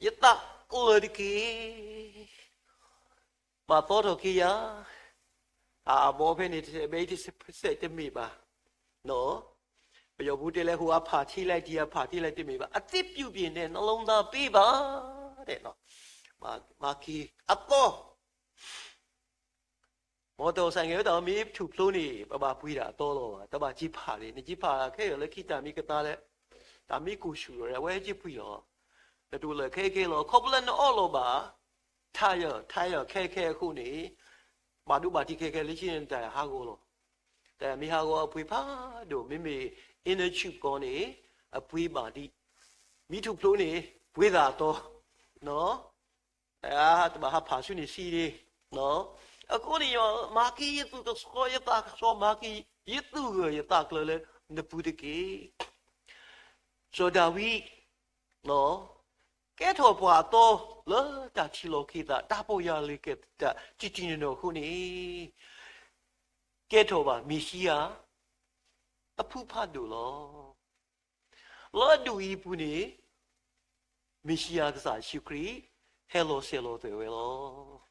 ယသးကျၢၤတက့ၢ်. ဘၣ်သီထီၣ်က့ၤယၤ, အဘီဖဲန့ၣ် တဘဲအံၤတစဲးတမ့ၢ်ဘၣ်. ပယီၤဖိတဲလၢ ဟိၣ်အဖးထံလၢ ဒံအဖးထံလၢ တမ့ၢ်ဘၣ်. အသစ်ပြုပြင်တဲ့ နှလုံးသားပေးပါ မၤက့ၤအသီ မီၤတၢ်အိၣ်ဆၣ်ငဲၤဝဲတၢ်မ့ၢ်ထူၣ်ဖျိန့ၣ် ပဘၣ်ပှ့ၤဒၣ်အသီလီၤ. တဘၣ်က့ၤဖးန့ၣ် နက့ၤဖးခဲအံၤလၢခံတၢ်မ့ၢ်ကသါလၢ တၢ်မ့ၢ်ကိၢ်ဆူၣ်လီၤ အဝဲက့ၤပှ့ၤလီၤ. နတအိၣ်လၢခဲခဲလီၤ. ခီဖျိလၢနအီၣ်လီၤဘၣ် ထါယၢၢ် ထါယၢၢ်ခဲခဲအဃိန့ၣ် ဘၣ်ဒိဘၣ်ထံးခဲခဲလၢခံန့ၣ် နတၢ်ဟးဂီၤလီၤ. တၢ်မ့ၢ်ဟးဂီၤအပှ့ၤဖးဒိၣ် မ့မ့ၢ် inner tube ကီးန့ၣ် အပှ့ၤဘၣ်ဒံး မ့ၢ်ထူၣ်ဖျိန့ၣ် ပှ့ၤသးအသီ တဘၣ်ဟးဖးဆူန့ၣ်ဆံးန့ၣ်. အဃိန့ၣ် မၤက့ၤယသူၣ်ကဆှီ ယသးကဆှီ မၤက့ၤယသူၣ်ဂၢၢ် ယသးကျၢၤလၢနပူၤတက့ၢ်. စီၤဒၤဝံး ကဲထီၣ်ပှၤအသီလၢတၢ်ထံၣ်လိာ်က့ၤသး တၢ်ပီၢ်ယၢ်လံၤကဲၤတၢ် တံၢ်တံၢ်နီၢ်နီၢ်အဃိန့ၣ် ကဲထီၣ်ဘၣ်မ့ၤၡံအၤ အဖုဖးဒိၣ်လီၤ. လၢအဒူၣ်အံၤအပူၤန့ၣ် မ့ၤၡံအၤကစၢ်ယ့ၣ်ၡူးခရံာ် ဟဲလီၤဆဲးလီၤသွဲၣ်ဝဲလီၤ.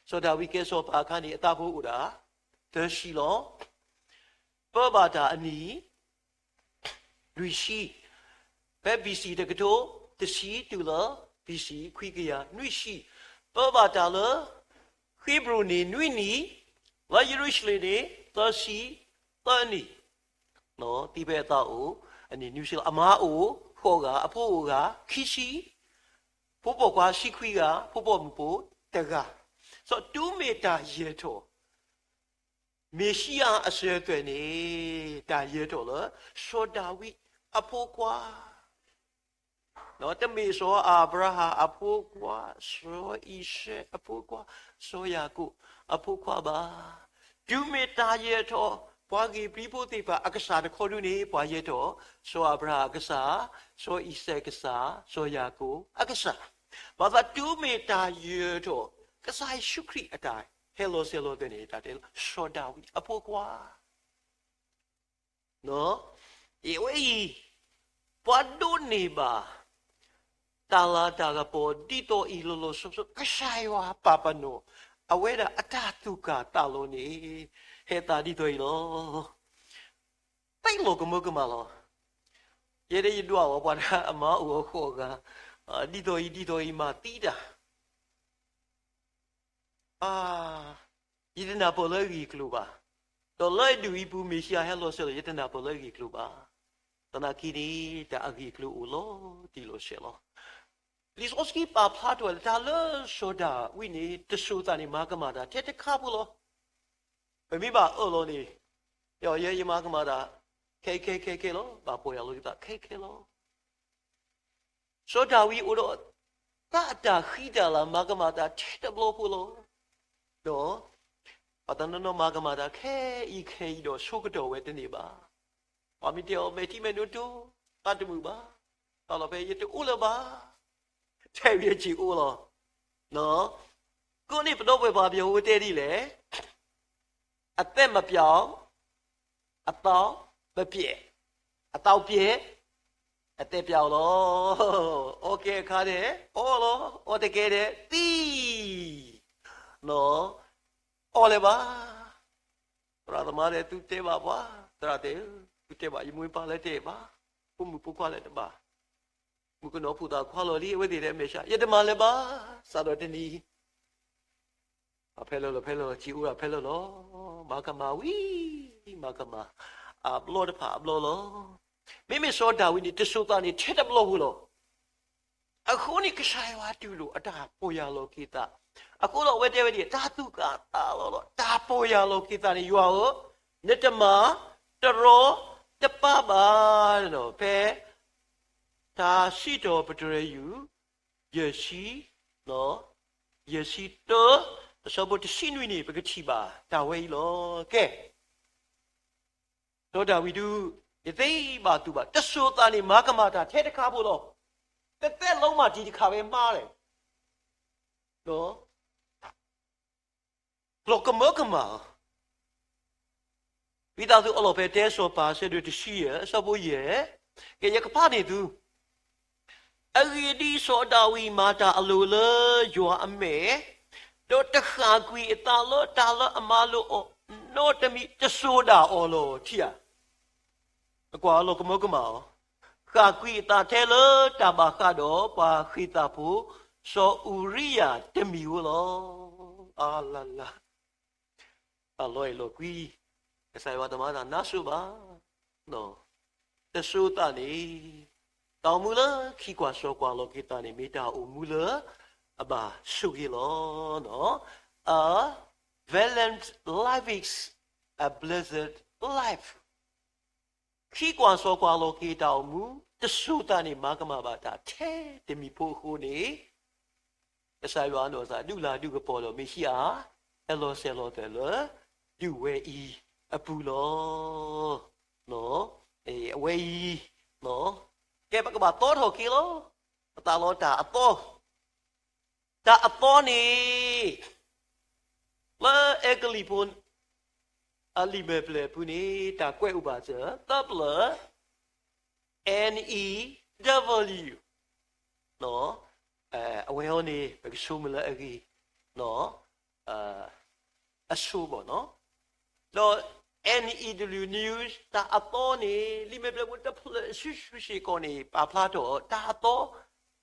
စီၤဒၤဝံးကဲစီၤပၤအခါန့ၣ် အသးဖိအိၣ်ဒၣ် သၢဆံလီၤ. ပၢဘၣ်တၢ်အနံၣ် လွံၢ်ဆံ, ဖဲ ဘီၣ်စံၣ် တကထိတဆံတုၤလၢ ဘီၣ်စံၣ် ခွံကယၤနွံဆံ, ပၢဘၣ်တၢ်လၢ ဃ့ဘြိၣ်န့ၣ် နွံနံၣ်, လၢယရူၤၡလ့ၣ်န့ၣ် သၢဆံသၢနံၣ်, သံဖဲအသးအိၣ် အနံၣ်နွံဆံလီၤ. အမါအိၣ် ဃိးဂၤ, အဖိအိၣ်ဂၤ ခံဆံ, ဖိပိာ်ခွါဆံခွံဂၤ, ဖိပိာ်မုၣ်ဖိတဂၤ, စီၤ တုၤမ့ၢ်တၢ်ယဲၢ်ထီၣ် မ့ၤၡံအၤအစၢၤအသွဲၣ်န့ၣ် တၢ်ယဲၢ်ထီၣ်လၢ စီၤဒၤဝံးအဖိခွါ, တမ့ၢ်စီၤအၤဘြၤဟၣ်အဖိခွါ, စီၤအံၤစဲးအဖိခွါ, စီၤယၤကိာ်အဖိခွါဘၣ်. တုၤမ့ၢ်တၢ်ယဲၢ်ထီၣ် ပှၤဂ့ၢ်ပျံၤဖိသ့ၣ်တဖၣ်အကစၢ်တခီဒုန့ၣ် ပှၤယဲၢ်ထီၣ် စီၤအၤဘြၤဟၣ်အကစၢ်, စီၤအံၤစဲးအကစၢ်, စီၤယၤကိာ်အကစၢ်, ဘၣ်ဆၣ်တုၤမ့ၢ်တၢ်ယဲၢ်ထီၣ် ကစၢ်ယ့ၣ်ၡူးခရံာ်အတၢ်ဟဲလီၤဆဲးလီၤသွဲၣ်န့ၣ် တၢ်တဲလၢ စီၤဒၤဝံးအဖိခွါ အဝဲအံၤ ပှၤဒိးန့ၢ်ဘၣ် တၢ်လၤတၢ်ကပီၤ ဒ်သိးအံၤလီၤလီၤဆီဆီ ကစၢ်ယွၤပာ်ပနီၣ် အဝဲဒၣ်အတၢ်သူၣ်ကၢ်သးလီၤန့ၣ် ဟဲသးဒ်သိးအံၤလီၤ. ပလီၢ်ကမၢကမၣ်လီၤ. ယဲဒၣ်ယဒွးအီၤ ပှၤတဂၤအမါအိၣ်အဃိးဂၤ, ဒ်သိးအံၤ ဒ်သိးအံၤမၤသံတၢ် ယတနၢ်ပၢၢ်လၢအဂ့ၢ်အကျိၤဘၣ်. ဒီးလၢအဒူၣ်အံၤပူၤ မ့ၣ်ၡံအၤဟဲလီၤဆဲးလီၤ ယတနၢ်ပၢၢ်လၢအဂ့ၢ်အကျိၤဘၣ်. သနာ်က့န့ၣ် တၢ်အဂ့ၢ်အကျိၤအိၣ်လီၤတံၢ်လီၤဆဲးလီၤ. လံာ်စီဆှံပာ်ဖျါထီၣ်ဝဲလၢတၢ်လၢစီၤဒၤဝံးန့ၣ် တစိၤသးန့ၣ် မၤကမၣ်တၢ်ထဲတခါဖိလီၤ. ပမ့ၢ်ဘၣ်အၢၣ်လီၤန့ၣ် ယဲယမၤကမၣ်တၢ် ခဲခဲခဲခဲလီၤ. ဘၣ်ပီၢ်ယၢ်လီၤက့ၤသးခဲခဲလီၤ. စီၤဒၤဝံးအိၣ်ဒီး တၢ်အတၢ်ဃံတၢ်လၤ မၤကမၣ်တၢ်ထဲတဘျီဖိလီၤ. ဒီး ပှၤတနီၤနီၤမၤကမၣ်တၢ်ခဲအံၤခဲအံၤဒီး ဆိကတီၢ်ဝဲတန့ၢ်ဘၣ်. ပှၤမ့ၢ်တဲအီၤ မဲာ်ထံမဲာ်နိတိၢ် သးတမုာ်ဘၣ်, တၢ်လီၤဖဲယတအိၣ်လၢၤဘၣ်, ထဲဝံၤအစ့ၢ်အိၣ်လီၤ. ကိးန့ၣ်ပဒီပုၢ်ဝဲၢ်ပှၤပယီၤဖိတဲဒ်လဲၣ် အသက်မပျောက် အသောက်မပျက်, အသောက်ပျောက် အသက်ပျောက်လီၤ. အီကဲအခါဒဲး အီလီၤ, အီတကဲဒဲး သံ, အီလၢၤဘၣ်. သရၣ်သမါဒဲး သုတဲဘၣ်ပှၤ, သရၣ်တဲ, သုတဲဘၣ် ယမိၢ်ပၢ်လၢတဲဘၣ်, ဖိမုၣ်ဖိခွါလၢတဘၣ်, မုၣ်ကနီၤဖိသၣ်ခွါလီၤလံ အဝဲသ့ၣ်တဲမဲာ်ဆှး ယတမၤလၢၤဘၣ်, စးထီၣ်တနံၤ ဖဲလၢာ်လီၤ ဖဲလၢာ်လီၤ စ့အိၣ်ဒၣ်ဖဲလၢာ်လီၤ. မၤကမၣ်ဝံၤ မၤကမၣ် အဘျီတဖၣ်အဘျီလီၤ. မ့မ့ၢ်စီၤဒၤဝံးန့ၣ် တစိၤသးန့ၣ် ထဲတဘျီဖိလီၤ. အဃိန့ၣ် ကစၢ်ယွၤတူၢ်လိာ်အတၢ်ပီၢ်ယၢ်လီၤက့ၤသး, အဃိဒီးအဝဲတဲဝဲဒ်အံၤ, တၢ်သူၣ်ကၢ်သးလီၤဒီး တၢ်ပီၢ်ယၢ်လီၤက့ၤသးန့ၣ် ယွၤဧၢ, နတမၤတရီတပါဘၣ်. ဖဲ တၢ်စံးထီၣ်ပတြၢၤယုၢ် ယဲၢ်ဆံ, ယဲၢ်ဆံတၢ, အဆၢဖိတဆံနွံန့ၣ် ပကထံၣ်ဘၣ်တၢ်ဝဲအံၤလီၤ. ကဲ စီၤဒၤဝံးဒုး တသ့ဘၣ်သူၣ်ဘၣ်, တစိၤသးန့ၣ် မၤကမၣ်တၢ်ထဲတခါဖိလီၤ. တသ့လီၤမၢ်တံၢ်တခါဝဲမါလဲၣ်. လီၤကမၢကမၣ်, ဝံသးစူၤအလီၢ်ဖဲတဲစီၤပၤ အဆၢဒိၣ်တဆံယဲၢ် အဆၢဖိယဲၢ်, ကဲ ယကဖးန့ၢ်သု အဂ့ၢ်ဒ်အံၤ, စီၤဒၤဝံးမၤတၢ်အလိၤလၢယွၤအမဲာ်, ဒီးတဃၣ်ကွံာ်အသးလၢတၢ်လၢအမၤလိာ်အီၤနီတမံၤ တစိၤဒၣ်အီၤလီၤ. ထံၣ်ဧါ, အကွၢ်အလီၢ်ကမၢကမၣ်အီၤ, ဃၣ်ကွံာ်အသးထဲလၢတၢ်ဘၣ်ဃးဒီးပှၤဃ့ၢ်သးဖိ စီၤအူၤရံယၤတမံၤဧိၤလီၤ. အလၤလၤ အလီၢ်အဲၣ်လီၤကွံ, ကစၢ်ယွၤတမၤတၢ်နါစိၤဘၣ်. တစိၤသးန့ၣ် တၢ်အိၣ်မူလၢခံကွၢ်စိကွၢ်လီၤက့ၤသးန့ၣ် မ့ၢ်တၢ်အိၣ်မူလၢအဘၣ်ဆိၣ်ဂ့ၤလီၤ. A valiant life is a blessed life. ခံကွၢ်စိကွၢ်လီၤက့ၤတၢ်အိၣ်မူ တစိၤသးန့ၣ် မၤကမၣ်ဘၣ်တၢ်ထဲတမံၤဖိအဃိန့ၣ် ကစၢ်ယွၤအနီၢ်ကစၢ်ဒုးလၤဒုးကပီၤဒီးမ့ၣ်ၡံအၤ ဟဲလီၤစဲၤလီၤသွဲၣ်လၢ ဒုးဝဲအံၤအပူၤလီၤ. အဝဲအံၤ ကဲ ပကဘၣ်သီထီၣ်က့ၤလီၤ ပသးလီတၢ်အသီ, တၢ်အသီန့ၣ် လၢအဲကလံးဖိ အလံာ်မဲာ်ဖျၢၣ်အပူၤန့ၣ် တၢ်ကွဲးအိၣ်ဘၣ်စၢၤ သၢပျၢၣ် N E W အဝဲအံၤန့ၣ် ပကဆိကမိၣ်လၢအဂ့ၢ် အဆိဘၣ်နီၤ, ဒီး N E W news တၢ်အသီန့ၣ် လံာ်မဲာ်ဖျၢၣ်ဖိတဖျၢၣ်စုဆူၣ်စ့ၢ်ကီးန့ၣ် ပာ်ဖျါထီၣ်တၢ်အသီ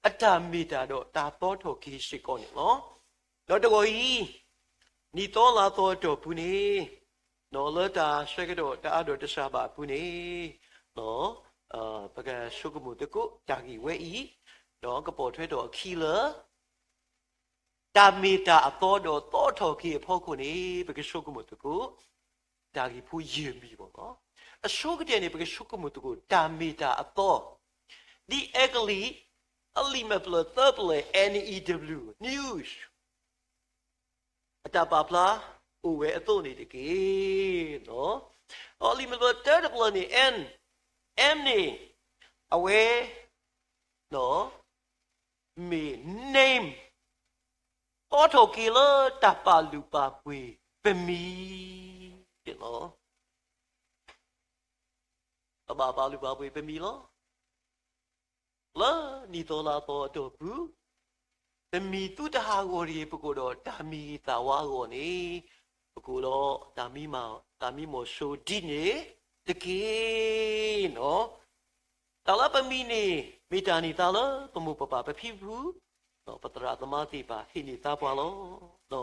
အတၢ်မ့ၢ်တၢ်ဒီးတၢ်သီထီၣ်က့ၤစ့ၢ်ကီးန့ၣ်လီၤ. ဒီးတဂီၤအံၤ နံၣ်သီလါသီအတီၢ်ပူၤန့ၣ် လၢတၢ်ဆၢကတီၢ်တအါဒီးတစှၤဘၣ်အပူၤန့ၣ် ပကဆိကမိၣ်သကိးတၢ်ဂ့ၢ်ဝဲအံၤ, ဒီးကပိာ်ထွဲထီၣ်အခံလၢ တၢ်မ့ၢ်တၢ်အသီဒီးသီထီၣ်က့ၤအဖီခိၣ်န့ၣ် ပကဆိကမိၣ်သကိး တၢ်ဂ့ၢ်ဖိယဲၢ်မံၤဘၣ်လီၤ. အဆိကတၢၢ်န့ၣ် ပကဆိကမိၣ်သကိး တၢ်မ့ၢ်တၢ်အသီ ဒ်အဲကလံး အလံာ်မဲာ်ဖျၢၣ်သၢပျၢၣ် N E W news အတၢ်ပာ်ဖျါအိၣ်ဝဲအသိးန့ၣ်တက့ၢ်. ဒီးလံာ်မဲာ်ဖျၢၣ်တၢတဖျၢၣ်န့ၣ် N, M န့ၣ် အဝဲ မ့ၢ် name သီထီၣ်က့ၤလၢတၢ်ပာ်လုၢ်ပာ်ပှ့ၤပမံၤန့ၣ်လီၤ. ပဘၣ်ပာ်လုၢ်ပာ်ပှ့ၤပမံၤလီၤ. လၢနံၣ်သီလါသီအတီၢ်ပူၤ ပမံၤသုတဟးဂီၤတဂ့ၤ ပကအိၣ်ဒီးတၢ်မံၤသးဝါအဂီၢ်န့ၣ် ပကအိၣ်ဒီးတၢ်မံမီၢ်, တၢ်မံမီၢ်စိၤဒ်န့ၣ်တက့ၢ်. တၢ်လၢပမံၤန့ၣ် မ့ၢ်တၢ်န့ၢ်သါလၢပမိၢ်ပပၢ်ပဖံပဖု, ပသရၣ်သမါသ့ၣ်တဖၣ်ဟ့ၣ်န့ၢ်သါပှၤလီၤ.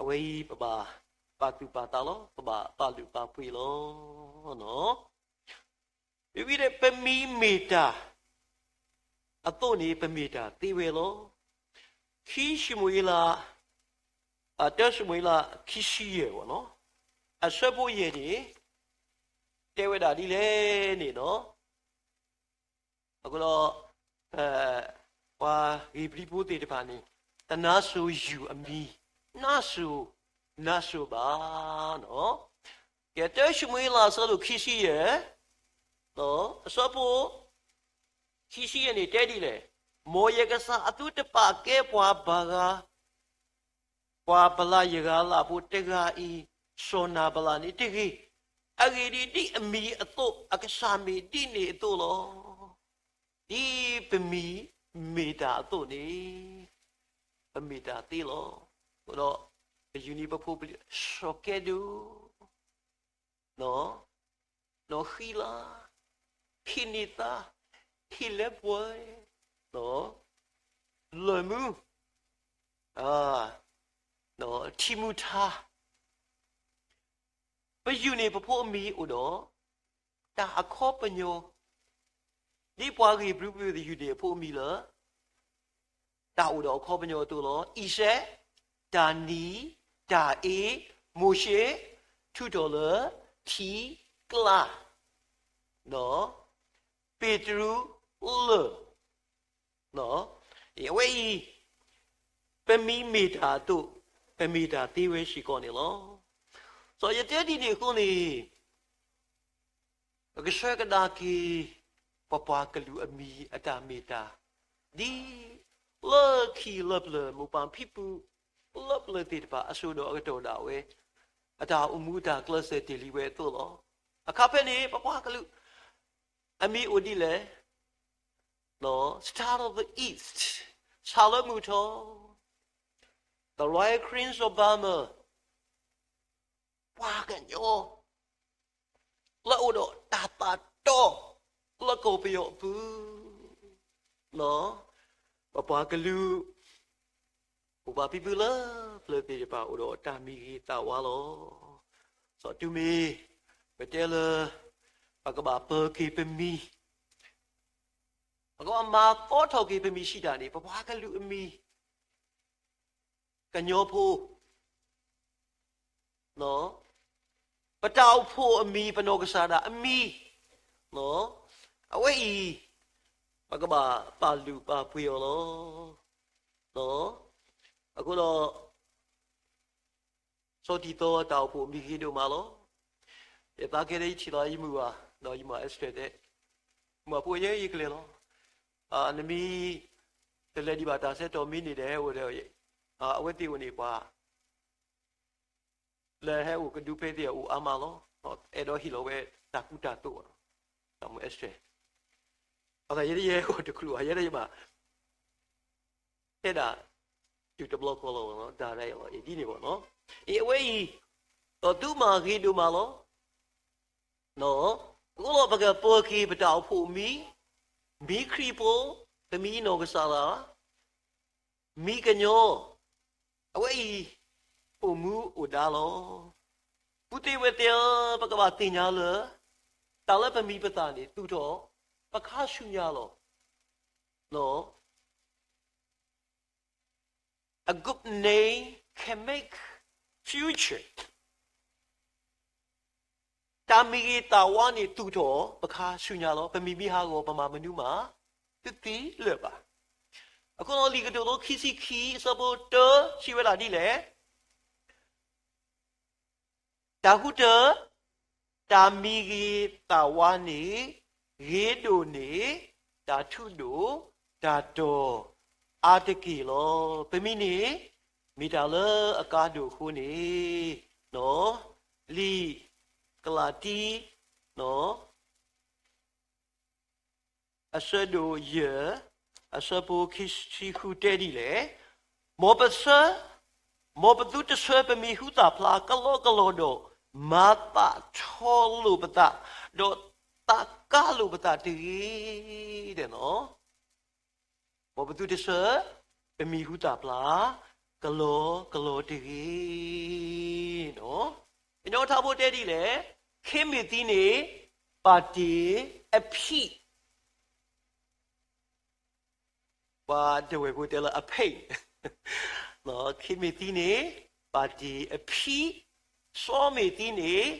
အဝဲအံၤပဘၣ်ပာ်သူၣ်ပာ်သးလီၤ, ပဘၣ်ပာ်လုၢ်ပာ်ပှ့ၤလီၤ. မ့ၢ်ဝံၤဒီး ပမံၤမ့ၢ်တၢ်အသိးန့ၣ် ပမ့ၢ်တၢ်သ့ဝဲလီၤ. ခံၡမူၤအ့လး, တၢၡမူၤအ့လး ခံဆံယဲၢ်, အဆၢဖိယဲၢ်န့ၣ် တဲဝဲဒၣ်ဒ်လဲၣ်န့ၣ်လီၤ. အဃိဒီး ပှၤဧ့ၤဘြံၤဖိသ့ၣ်တဖၣ်န့ၣ် တနါစိၤယူၢ်အမံၤ နါစိၤ, နါစိၤဘၣ်. ကဲ တၢၡမူၤအ့လး အဆၢဒိၣ်ခံဆံယဲၢ်, အဆၢဖိ ခံဆံယဲၢ်န့ၣ်တဲဒ်လဲၣ်, မ်ယကစၢ်အသုတပာ်ကဲပှၤဘၣ်ဂၤ ပှၤပလၢယဂၤလၢ်ဖိတဂၤအံၤ စီၤနၤဘလးန့ၣ်တဂ့ၤ. အဂ့ၢ်ဒ်အံၤ, ဒ်အမံၤအသိး အကစၢ်မ့ၢ်ဒ်န့ၣ်အသိးလီၤ. ဒ်ပမံၤမ့ၢ်တၢ်အသိးန့ၣ် ပမ့ၢ်တၢ်သ့လီၤ. အဃိဒီး ပယူၤနံၤပဖိပလံၤ စီၤကဲဒိၣ် နီၢ်ဃံလၤ, ဟ့ၣ်န့ၢ်သါ, ဟ့ၣ်လၢပှဲၤ, လၢၢ်မူ, ထံမူထါ, ပယူၤန့ၣ်ပဖိအမံၤအိၣ်ဒီး တၢ်အခီပညီ, ဒ်ပှၤဧ့ၤဘြံၤဖုသယုၢ်န့ၣ်အဖိအမံၤလၢ တၢ်အိၣ်ဒီးအခီပညီအသိးလီၤ. အံၤစဲး, တၢ်နံၤ, တၢ်အ့, မိၤၡ့, ထုးထီၣ်လၢ ထံ, ကျါ, ဒီး ပ့းတရူး, လၢၢ်, အဝဲအံၤ ပမံၤမ့ၢ်တၢ်အသိး ပမ့ၢ်တၢ်သ့ဝဲစ့ၢ်ကီးန့ၣ်လီၤ. စီၤယတဲဒ်န့ၣ်အဃိန့ၣ် ပကဆှၢကဒါက့ၤ ပပှၤကလုာ်အမံၤအတၢ်မ့ၢ်တၢ် ဒ်လၢခံလၢပျၢၤမိၢ်ပၢ်ဖံဖု လၢပျၢၤသ့ၣ်တဖၣ်အစိၤဒီးအကတီၢ်ဒၣ်ဝဲ အတၢ်အိၣ်မူအတၢ်ကျဲးစၢးတ့ၢ်လံဝဲအသိးလီၤ. အခါဖဲန့ၣ် ပပှၤကလုာ် အမံၤအိၣ်ဒ်လဲၣ်, Star of the East, စၢ်လၢမုၢ်ထီၣ်, the Royal Cranes of Burma, ပှၤကညီ လၢအိၣ်ဒီးတၢ်သးတီ လၢကီၢ်ပယီၤအပူၤ, ပပှၤကလုာ် မိၢ်ပၢ်ဖံဖုလၢပျၢၤသ့ၣ်တဖၣ်အိၣ်ဒီးတၢ်မံၤဂ့ၤသးဝါလီၤ. စီၤတုၤမ့ၢ် ပတဲလၢ ပကဘၣ်ပၢၤက့ၤပမံၤ, ပကဘၣ်မၤသီထီၣ်က့ၤပမံၤစံးတၢ်န့ၣ် ပပှၤကလုာ်အမံၤ ကညီဖိ, ပတၢ်အိၣ်ဖှိၣ်အမံၤ ပနီၢ်ကစၢ်ဒၣ်အမံၤ, အဝဲအံၤ ပကဘၣ်ပာ်လုၢ်ပာ်ပှ့ၤအီၤလီၤ. အဃိဒီး စီၤတံၢ်သီတၢ်အိၣ်ဖှိၣ်မံၤဂ့ၤဒိၣ်မးလီၤ. ယသးကဲလၢယထံၣ်လီၤယမုၢ်ဘၣ်, ဒီးယမၤ Esther တဲ, မုၢ်ဘၣ်ဖိယဲယကလဲၤလီၤ. နမံၤ တလဲၤဒံးဘၣ်တၢ်ဆၢကတီၢ်မံၤန့ၣ်ဒီးဟဲအိၣ်ဒီး အဝဲသ့ၣ်အိၣ်န့ၣ်ပှၤ လၢဟဲအိၣ်ကဒုဖဲသ့ၣ်အိၣ်အါမးလီၤ. အဲၣ်ဒိးဟ့ၣ်လီၤဝဲတၢ်ကူတၢ်သိး, ဒီးမုၢ် Esther အသးယဲယဟဲအိၣ်တချုးဘၣ် ယဲဒၣ်ယဘၣ် တဲဒၣ် တုၤတဘျီဃီလီၤ တၢ်ဒၣ်အံၤလီၤ အံၤဒ်န့ၣ်ဘၣ်နီၤ. အံၤအဝဲအံၤ ဒီးသုမၤဂ့ၤဒိၣ်မးလီၤ. အဃိလီၤ ပကပၢၤက့ၤပတၢ်အိၣ်ဖှိၣ်မံၤ, မံၤခရံာ်ဖိ, ပမံၤနီၢ်ကစၢ်ဒၣ်, မံၤကညီ, အဝဲအံၤ အိၣ်မူအိၣ်ဒါလီၤ. ပုၢ်သ့ၣ်ဝဲၢ်သ့ၣ်ဧၢ, ပကဘၣ်သ့ၣ်ညါလၢ တၢ်လၢပမံၤပသၣ်န့ၣ် သူၣ်ထီၣ် ပခါဆူညါလီၤ. A good name can make future. တၢ်မံၤဂ့ၤသးဝါန့ၣ် သူၣ်ထီၣ်ပခါဆူညါလီၤ. ပမံၤမ့ၢ်ဟးဂီၤ ပမၤမနုၤမး တသ့လၢၤဘၣ်. အဃိဒီးလံာ်ကတိၤဒိ ခံဆံခံ အဆၢဖိတၢ စံးဝဲဒၣ်ဒ်လဲၣ်. တၢ်ဃုတၢ, တၢ်မံၤဂ့ၤသးဝါန့ၣ် ဂ့ၤဒိၣ်န့ၢ် တၢ်ထူးဒိၣ် တၢ်တီၤအါတက့ၢ်လီၤ. ပမံၤန့ၣ် မ့ၢ်တၢ်လၢအကါဒိၣ်အဃိန့ၣ်, လံာ်ကလၤတံ အဆၢဒိၣ်ယဲၢ် အဆၢဖိခံဆံဃုတဲဒ်လဲၣ်. မ်ပဆၢ, မ်ပသုတဆၢပမံၤဟူသၣ်ဖျါကလီကလီဒီး မၤသးထီလိာ်ပသး, ဒီးသးကါလိာ်ပသးတဂ့ၤ. မ်ပသုတဆၢ ပမံၤဟူသၣ်ဖျါ ကလီကလီတဂ့ၤ. အနီၣ်ထါဖိတဲဒ်လဲၣ်. ခ့မ့ၢ်သံန့ၣ် ပာ်တ့ၢ်အဖံး, ပှၤဒဝဲၢ်ဖိတဲလၢအဖံး, ခ့မ့ၢ်သံန့ၣ် ပာ်တ့ၢ်အဖံး, စီမ့ၢ်သံန့ၣ်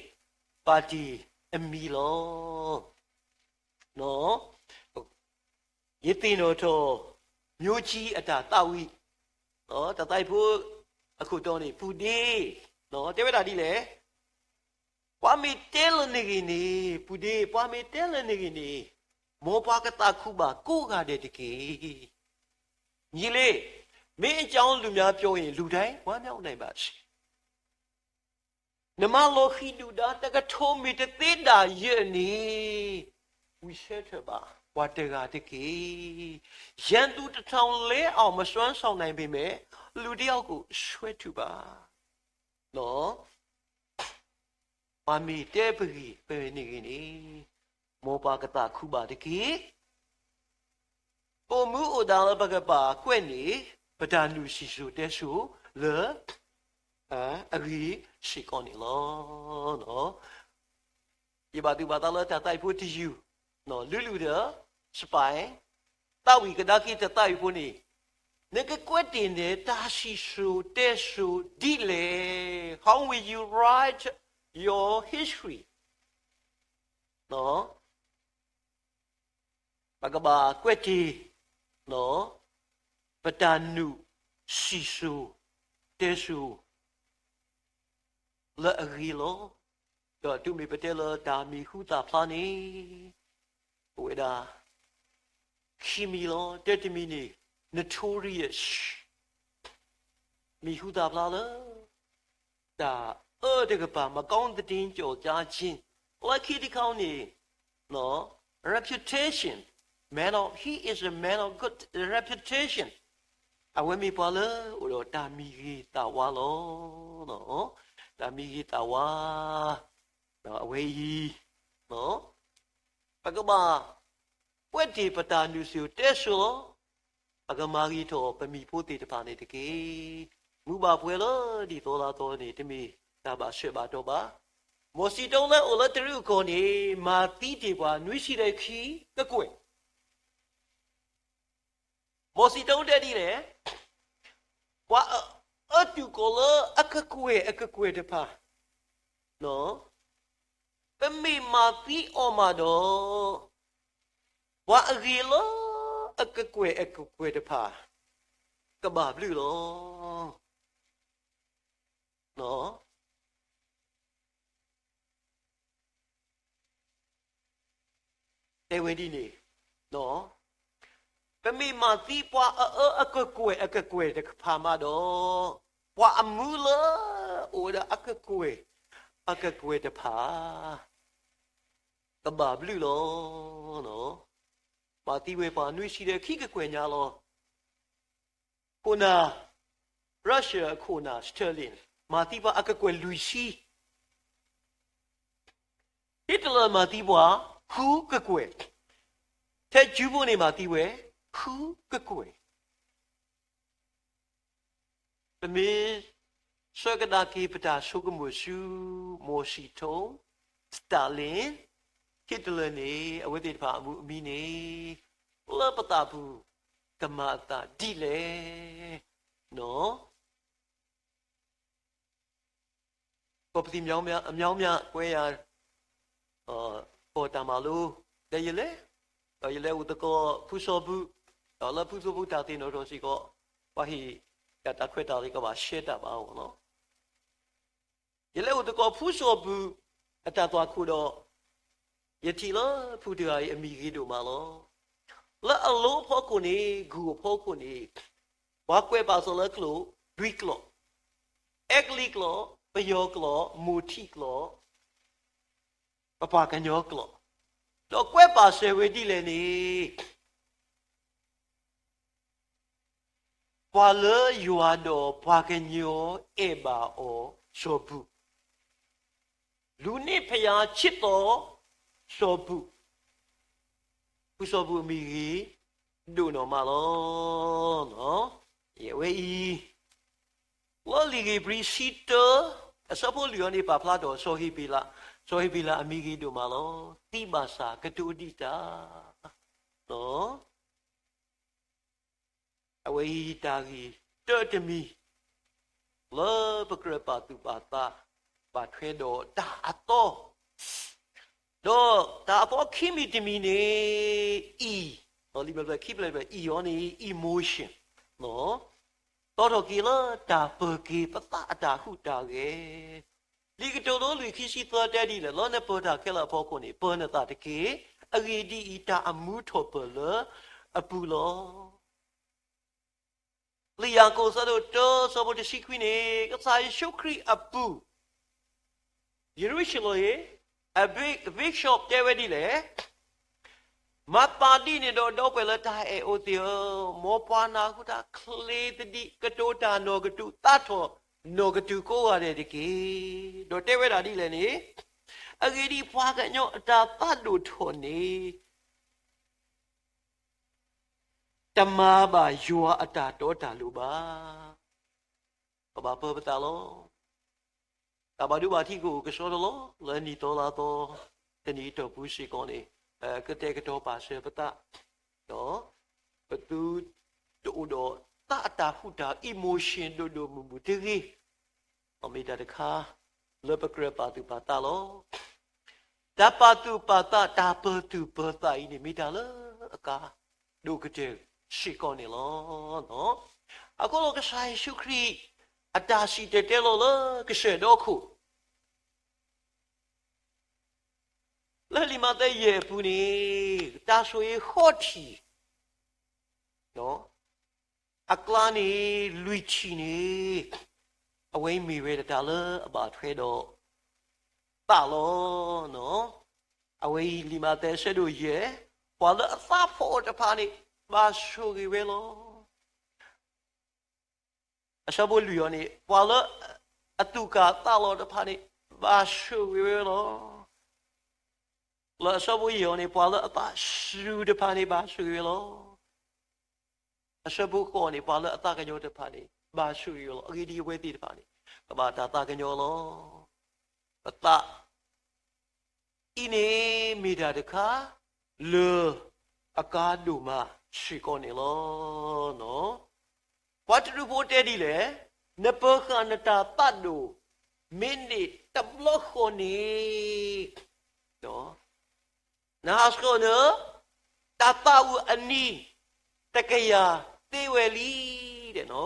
ပာ်တ့ၢ်အမံၤလီၤ. ယသ့ၣ်နီၣ်ထီၣ် မျိုးကြီး အတၢ်သးဝံၣ်, တၢ်သးဝံၣ်ဖိအခိၣ်တီန့ၣ် ပူၤဒ့, တဲဝဲဒၣ်ဒ်လဲၣ်. ပှၤမ့ၢ်တဲလၢနဂ့ၢ်န့ၣ်, ပူၤဒ့, ပှၤမ့ၢ်တဲလၢနဂ့ၢ်န့ၣ်, မ်ပှၤကသးခုဘၣ်ကိးဂၤဒဲးတက့ၢ်. ညီလေး, မင်းအကြောင်း လူများပြောရင် လူတိုင်း ဝမ်းမြောက်နိုင်ပါစေ. နမၤလီၤဃံၤဒုၣ်ဒါ တကထိမ့ၢ်တသ့ဒၣ်ယဲၢ်န့ၣ်, ဝံဆဲထၢၣ်ဘၣ် ပှၤတဂၤတက့ၢ်. ရန်သူတစ်ထောင်လဲအောင် မစွမ်းဆောင်နိုင်ပေမဲ့ လူတစ်ယောက်ကို ဆွဲထုတ်ပါ. ပှၤမ့ၢ်တဲပဂ့ၢ် ပမ့ၢ်န့ၢ်ဂ့ၤန့ၣ်, မ်ပှၤကသးခုဘၣ်တက့ၢ်. ပအိၣ်မူအိၣ်ဒါလၢပကဘၣ်ကွဲးန့ၣ် ပတၢ်နုၢ်စံၣ်စိၤတဲစိၤလၢအဂ့ၤစ့ၢ်ကီးန့ၣ်လီၤ. ယဘၣ်သူၣ်ဘၣ်သးလၢတၢ်သးဝံၣ်ဖိတယုၢ်, လုၢ်လုၢ်ဒီး spy, သးဝံၣ်ကဒါက့ၤတသးဝံၣ်ဖိန့ၣ်, နကကွဲးတ့ၢ်နတၢ်စံၣ်စိၤတဲစိၤဒ်လဲၣ်. How will you write your history? ပကဘၣ်ကွဲးတ့ၢ် ပတၢ်နုာ်စံၣ်စိၤတဲစိၤ လၢအဂ့ၤလီၤ. ဒီးတုၤမ့ၢ်ပတဲလၢတၢ်မံၤဟူသၣ်ဖျါန့ၣ်, အိၣ်ဝဲဒၣ် ခံမံၤလီၤ. တၢတမံၤန့ၣ် notorious, မံၤဟူသၣ်ဖျါလၢ တၢ်အၢတကပၤ မကောင်းသတင်းကျော်ကြားခြင်း, လၢခံတခါန့ၣ် reputation, man of, he is a man of good reputation. အဝဲမ့ၢ်ပှၤလၢအိၣ်ဒီးတၢ်မံၤဂ့ၤသးဝါလီၤ. တၢ်မံၤဂ့ၤသးဝါ, အဝဲအံၤ ပကဘၣ်ကွဲးတ့ၢ်ပတၢ်နုာ်စံၣ်စိၤတဲစိၤလီၤ. ပကမၤဂ့ၤထီၣ်ပမံၤဖိသ့ၣ်တဖၣ်န့ၣ်တက့ၢ်. မူဘၣ်ပှဲၤလၢဒ်သိးလၢသိးန့ၣ် တမ့ၢ်တၢ်ဘၣ်ဆၢဘၣ်တီၢ်ဘၣ်. မိၤၡ့တိလၢအိၣ်လၢတရူးကီၢ်န့ၣ် မၤသံတ့ၢ်ပှၤနွံဆံဒီးခံကကွဲၢ်. မိၤၡ့တိတဲဒ်လဲၣ်, ပှၤအအၢတုၤကီၢ်လၢအကကွဲၢ်အကကွဲၢ်တဖၣ်, ပမ့ၢ်မၤသံအီၤမးဒီး, ပှၤအဂ့ၤလၢအကကွဲၢ်အကကွဲၢ်တဖၣ် ကဘၣ်ဘျုးလီၤ. တဲဝဲဒ်န့ၣ်, ပမ့ၢ်မၤသံပှၤအအၢအကကွဲၢ် အကကွဲၢ်တဖၣ်မးဒီး, ပှၤအမူလၢအိၣ်ဝဲဒၣ်အကကွဲၢ် အကကွဲၢ်တဖၣ် ကဘၣ်ဘျုးလီၤ. မၤသံဝဲပှၤနွံဆံဒီးခံကကွဲၢ်ညါလီၤ. ခိၣ်နၢ် Russia အခိၣ်နၢ် Stalin မၤသံပှၤအကကွဲၢ်လွံၢ်ဆံ, Hitler မၤသံပှၤဃုကကွဲၢ်, ထဲကၠူဖိန့ၣ်မၤသံဝဲဃုကကွဲၢ်. ပမ့ၢ်ဆၢကဒါက့ၤပတၢ်ဆိကမိၣ်ဆူ မိၤၡ့တိ, Stalin, Hitler န့ၣ် အဝဲသ့ၣ်တဖၣ်အမူအမံၤန့ၣ် လၢပသးပူၤ ကမၤအသးဒ်လဲၣ်. ကီၢ်ပသံၣ် အမြောက်အများ ကွဲးယၤ ကီၢ်တၢ်မၤလိ ဒီးယလဲၤ, ဒီးယလဲၤအိၣ်သကိးဖုစီၤဘူၣ်, ဒီးလၢဖုစီၤဘူၣ်တၢ်သ့ၣ်နီၣ်ထီၣ်စ့ၢ်ကီး ပှၤဟ့ၣ်ယၤတၢ်ခွဲးတၢ်ယာ် ကဘၣ်ရှဲတၢ်ဘၣ်အီၤလီၤ. ယလဲၤအိၣ်သကိးဖုစီၤဘူၣ်အတၢ်သွၣ်ခိၣ်ဒီး ယထံၣ်လၢဖုတဂၤအံၤ အမံၤဂ့ၤဒိၣ်မးလီၤ. လၢအလိၤအဖီခိၣ်န့ၣ် ဂုၢ်အဖီခိၣ်န့ၣ် ပှၤကွဲးပာ်စၢၤလၢကျိာ်လွံၢ်ကျိာ်, အဲကလံးကျိာ်, ပယီၤကျိာ်, မိၢ်ထံးကျိာ်, ပပှၤကညီကျိာ်, ဒီးကွဲးပာ်စၢၤဝဲဒ်လဲၣ်န့ၣ် ပှၤလၢယွၤဒီးပှၤကညီအဲၣ်ဘၣ်အီၤစီၤဘူၣ်, လူန့ၣ်ဖယၤဆံးသီစီၤဘူၣ်, ဖုစီၤဘူၣ်အမံၤဂ့ၤဒိၣ်နီၢ်မးလီၤ. အဝဲအံၤ လၢလံာ်ဧ့ၤဘြံၤဆံတၢ အဆၢဖိလွံၢ်အံၤန့ၣ် ပာ်ဖျါထီၣ်စီၤဟ့းဘ့းလး, စီၤဟ့းဘ့းလးအမံၤဂ့ၤဒိၣ်မးလီၤ. သံဘၣ်ဆၣ်ကတိၤဒံးတၢ် အဝဲအံၤတၢ်ဂ့ၢ်တၢတမံၤ လၢပကြၢးပာ်သူၣ်ပာ်သး ဘၣ်ထွဲဒီးတၢ်အသီ, ဒီးတၢ်အသီခံမံၤတမံၤန့ၣ် E, လံာ်မဲာ်ဖျၢၣ်ခံဖျၢၣ်တဖျၢၣ် E အံၤန့ၣ် emotion သီထီၣ်က့ၤလၢတၢ်ပၢၤက့ၤပသးအတၢ်ဟူးတၢ်ဂဲၤ, လံာ်ကတိၤဒိလွံၢ်ခံဆံသၢတဲဒ်လဲၣ်, လၢနပၢၤတၢ်ခဲလၢာ်အဖီခိၣ်န့ၣ် ပၢၤနသးတက့ၢ်. အဂ့ၢ်ဒ်အံၤ, တၢ်အမူထီၣ်ပၢၢ်လၢအပူၤလီၤ. လံာ်ယၤကိာ်အဆၢဒိၣ်တၢ အဆၢဖိတဆံခွံန့ၣ် ကစၢ်ယ့ၣ်ၡူးခရံာ်အပူၤ ယရူၤၡလ့ၣ် အ bishop တဲဝဲဒ်လဲၣ်, မၤသးဒ်န့ၣ်ဒီး ဒီပုၢ်ဝဲၢ်လၢတၢ်အဲၣ်အိၣ်သ့ၣ်ဧၢ, မ်ပှၤနၢ်ဟူတၢ်ချ့သဒံး, ကတိၤတၢ်နီၢ်ကတူာ်, သးထီၣ်နီၢ်ကတူာ်ကိးဂၤဒဲးတက့ၢ်. ဒီးတဲဝဲဒၣ်ဒ်လဲၣ်န့ၣ်, အဂ့ၢ်ဒ်အံၤ, ပှၤကညီအတၢ်သးဒိၣ်ထီၣ်န့ၣ် တမၤဘၣ်ယွၤအတၢ်တီတၢ်လိၤဘၣ်. ပဘၣ်ပၢၤပသးလီၤ. တၢ်ဘၣ်ဒိဘၣ်ထံးကအိၣ်ကဆှီတလီၤ, လၢနံၣ်သီလါသီ တနံၣ်အတီၢ်ပူၤစ့ၢ်ကီးန့ၣ် ကတဲာ်ကတီၤပာ်စၢၤပသး ပသုတအိၣ်ဒီးသးအတၢ်ဟူးတၢ် emotion ဒိၣ်ဒိၣ်မုၢ်မုၢ်တဂ့ၤ, အမ့ၢ်တၢ်တခါလၢပကြၢးပာ်သူၣ်ပာ်သးလီၤ. တၢ်ပာ်သူၣ်ပာ်သး တၢ်ပၢၢ်သူၣ်ပၢၢ်သးအံၤန့ၣ် မ့ၢ်တၢ်လၢအကါဒိၣ်ကတၢၢ်စ့ၢ်ကီးန့ၣ်လီၤ. အဃိဒီးကစၢ်ယ့ၣ်ၡူးခရံာ် အတၢ်စံၣ်တဲၤတဲလီၤလၢကစၢၢ်ဒီခိၣ် လၢလံာ်မးသဲယဲၢ်အပူၤန့ၣ် တၢ်ဆိၣ်ဂ့ၤဃိးထံၣ် အကျါန့ၣ် လွံၢ်ထံၣ်န့ၣ် အဝဲအံၤမ့ၢ်ဝဲဒၣ်တၢ်လၢအဘၣ်ထွဲဒီးသးလီၤ. အဝဲအံၤလံာ်မးသဲအဆၢဒိၣ်ယဲၢ်, ပှၤလၢအသးဖီၣ်အီၤတဖၣ်န့ၣ် ဘၣ်ဆိၣ်ဂ့ၤဝဲလီၤ. အဆၢဖိလွံၢ်အီၤန့ၣ် ပှၤလၢအသူၣ်ကၢ်သးလီၤတဖၣ်န့ၣ် ဘၣ်ဆိၣ်ဂ့ၤဝဲလီၤ. လၢအဆၢဖိယဲၢ်အီၤန့ၣ် ပှၤလၢအသးစူၤတဖၣ်န့ၣ် ဘၣ်ဆိၣ်ဂ့ၤဝဲလီၤ. အဆၢဖိဃိးန့ၣ် ပှၤလၢအသးကညီၤတဖၣ်န့ၣ် ဘၣ်ဆိၣ်ဂ့ၤဝဲလီၤ. အဂ့ၢ်ဒ်အံၤ အဝဲသ့ၣ်တဖၣ်န့ၣ် ကဘၣ်တၢ်သးကညီၤလီၤ. ပသး အံၤန့ၣ်မ့ၢ်တၢ်တခါ လၢအကါဒိၣ်မးစ့ၢ်ကီးန့ၣ်လီၤ. ပှၤတဒူဖိတဲဒ်လဲၣ်, နပၢၤဃာ်နတၢ်သးဒိၣ် မ့ၢ်န့ၢ်တဘျီဃီန့ၣ် နဟးဆှၢန တၢ်သးဝံၣ်အနံၤ တကယၤသ့ဝဲလံ.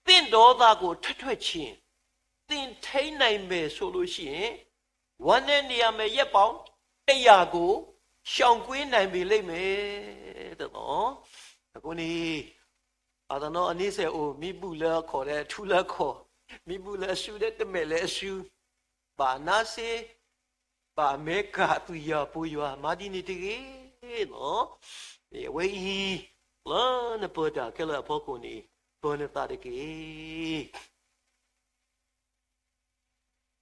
သင့်ဒေါသကိုထွက်ထွက်ခြင်း, သင်ထိန်းနိုင်မယ်ဆိုလို့ရှိရင်, ဝမ်းနည်းနေရမယ့်ရက်ပေါင်းတစ်ရာကို ရှောင်ကွင်းနိုင်ပေလိမ့်မယ်. အဃိန့ၣ် အသနီအန့ဆဲးအိၣ် မံဘူၣ်လၢအခီၣ်ဒီးထူလၢအခီၣ်, မံဘူၣ်လၢအစုဒီးတမဲာ်လၢအစု, ဘၣ်နါစ့ ဘၣ်မဲကၣ်သူၣ်ယွၤပိာ်ယွၤ မၤဒ်န့ၣ်တဂ့ၤလီၤ. အဝဲအံၤ လၢနပၢၤတၢ်ခဲလၢာ်အဖီခိၣ်န့ၣ် ပၢၤနသးတက့ၢ်.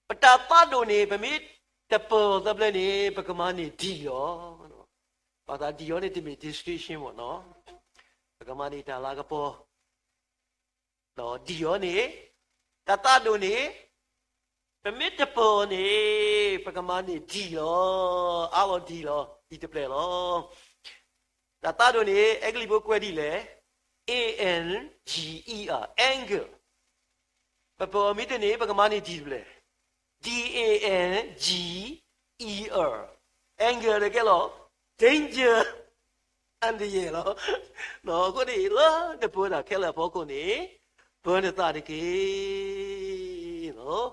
ပတၢ်သးဒိၣ်န့ၣ် ပမ့ၢ်တပၢၤသဘျဲန့ၣ် ပကမၤန့ၢ်ဒံၣ်လီၤ. ပှၤသးဒံၣ်အီၤန့ၣ် တမ့ၢ် distinction မ့ၢ်နီၤ, ပကမၤန့ၢ်တၢ်လၤကပီၤ ဒ်အံၤန့ၣ်, တၢ်သးဒိၣ်န့ၣ် ပမ့ၢ်တပၢၤန့ၣ် ပကမၤန့ၢ်ဒ်အံၤလီၤ, အါလီၤဒ်အံၤလီၤ, ဒ်တပျဲၢ်လီၤ. တၢ်သးဒိၣ်န့ၣ် အဲကလံးဖိကွဲးဒ်လဲၣ်, A N G E R, anger. ပပၢၤအီၤမ့ၢ်တန့ၣ် ပကမၤန့ၢ်ဒ်တပျဲၢ်, D A N G E R, anger န့ၣ်ကဲလီၤ danger အန္တရာယ်လီၤ. အဃိန့ၣ် လၢနပၢၤတၢ်ခဲလၢာ်အဖီခိၣ်န့ၣ် ပၢၤနသးတက့ၢ်.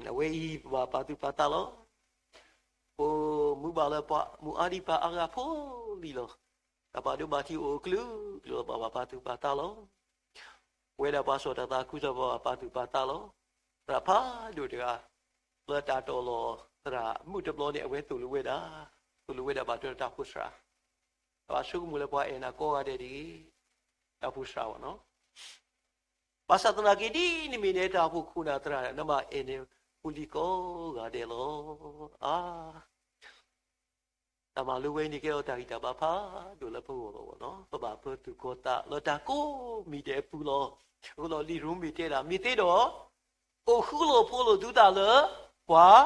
အဝဲအံၤ ပဘၣ်ပာ်သူၣ်ပာ်သးလီၤ. ပမူဘၣ်လၢပှၤမူအါဒံးပာ်အါဂၤဖိလံၤလီၤ. တၢ်ဘၣ်ဒိဘၣ်ထံးအိၣ်အကလုာ်ကလုာ်လီၤ, ပဘၣ်ပာ်သူၣ်ပာ်သးလီၤ. ပဝဲဒၣ်ပှၤစီၣ်တၢ်သးခုသးပှၢ် ပာ်သူၣ်ပာ်သးလီၤ. သရၣ်ဖးဒိၣ်တဂၤ လၢတၢ်တီၢ်လီၤသရၣ်မုၣ်တဘျီန့ၣ် အဝဲသိၣ်လိဝဲဒၣ်, သိၣ်လိဝဲဒၣ်ဘၣ်ထွဲတၢ်ဖိစှၤ, အဘၣ်ဆိကမိၣ်လၢပှၤအဲၣ်နၤကိးဂၤဒဲးတဂ့ၤ, တၢ်ဖိစှၤဘၣ်နီၤ. ဘၣ်ဆၣ်သနာ်က့ ဒ်နမ့ၢ်နတၢ်အိၣ်ဖှိၣ်ခိၣ်နၢ်သရၣ် နဘၣ်အဲၣ်န့ၢ်ဖိလံၤကိးဂၤဒဲးလီၤ. အါ တၢ်မၤလိဝဲအံၤန့ၣ် ကဲထီၣ်တၢ်ဂံၢ်တၢ်ဘါဖးဒိၣ်လၢပဂီၢ်လီၤနီၤ. ပဘၣ်ပၢၤသူၣ်ကီၤသးလၢတၢ်ကိးမံၤဒဲးအပူၤလီၤ. အဃိဒီးလံာ်ရိမ့ၤတဲဒၣ် မ့ၢ်သ့ဒီး အိၣ်ဃူလိာ်ဖိးလိာ်သုသးလၢ ပှၤ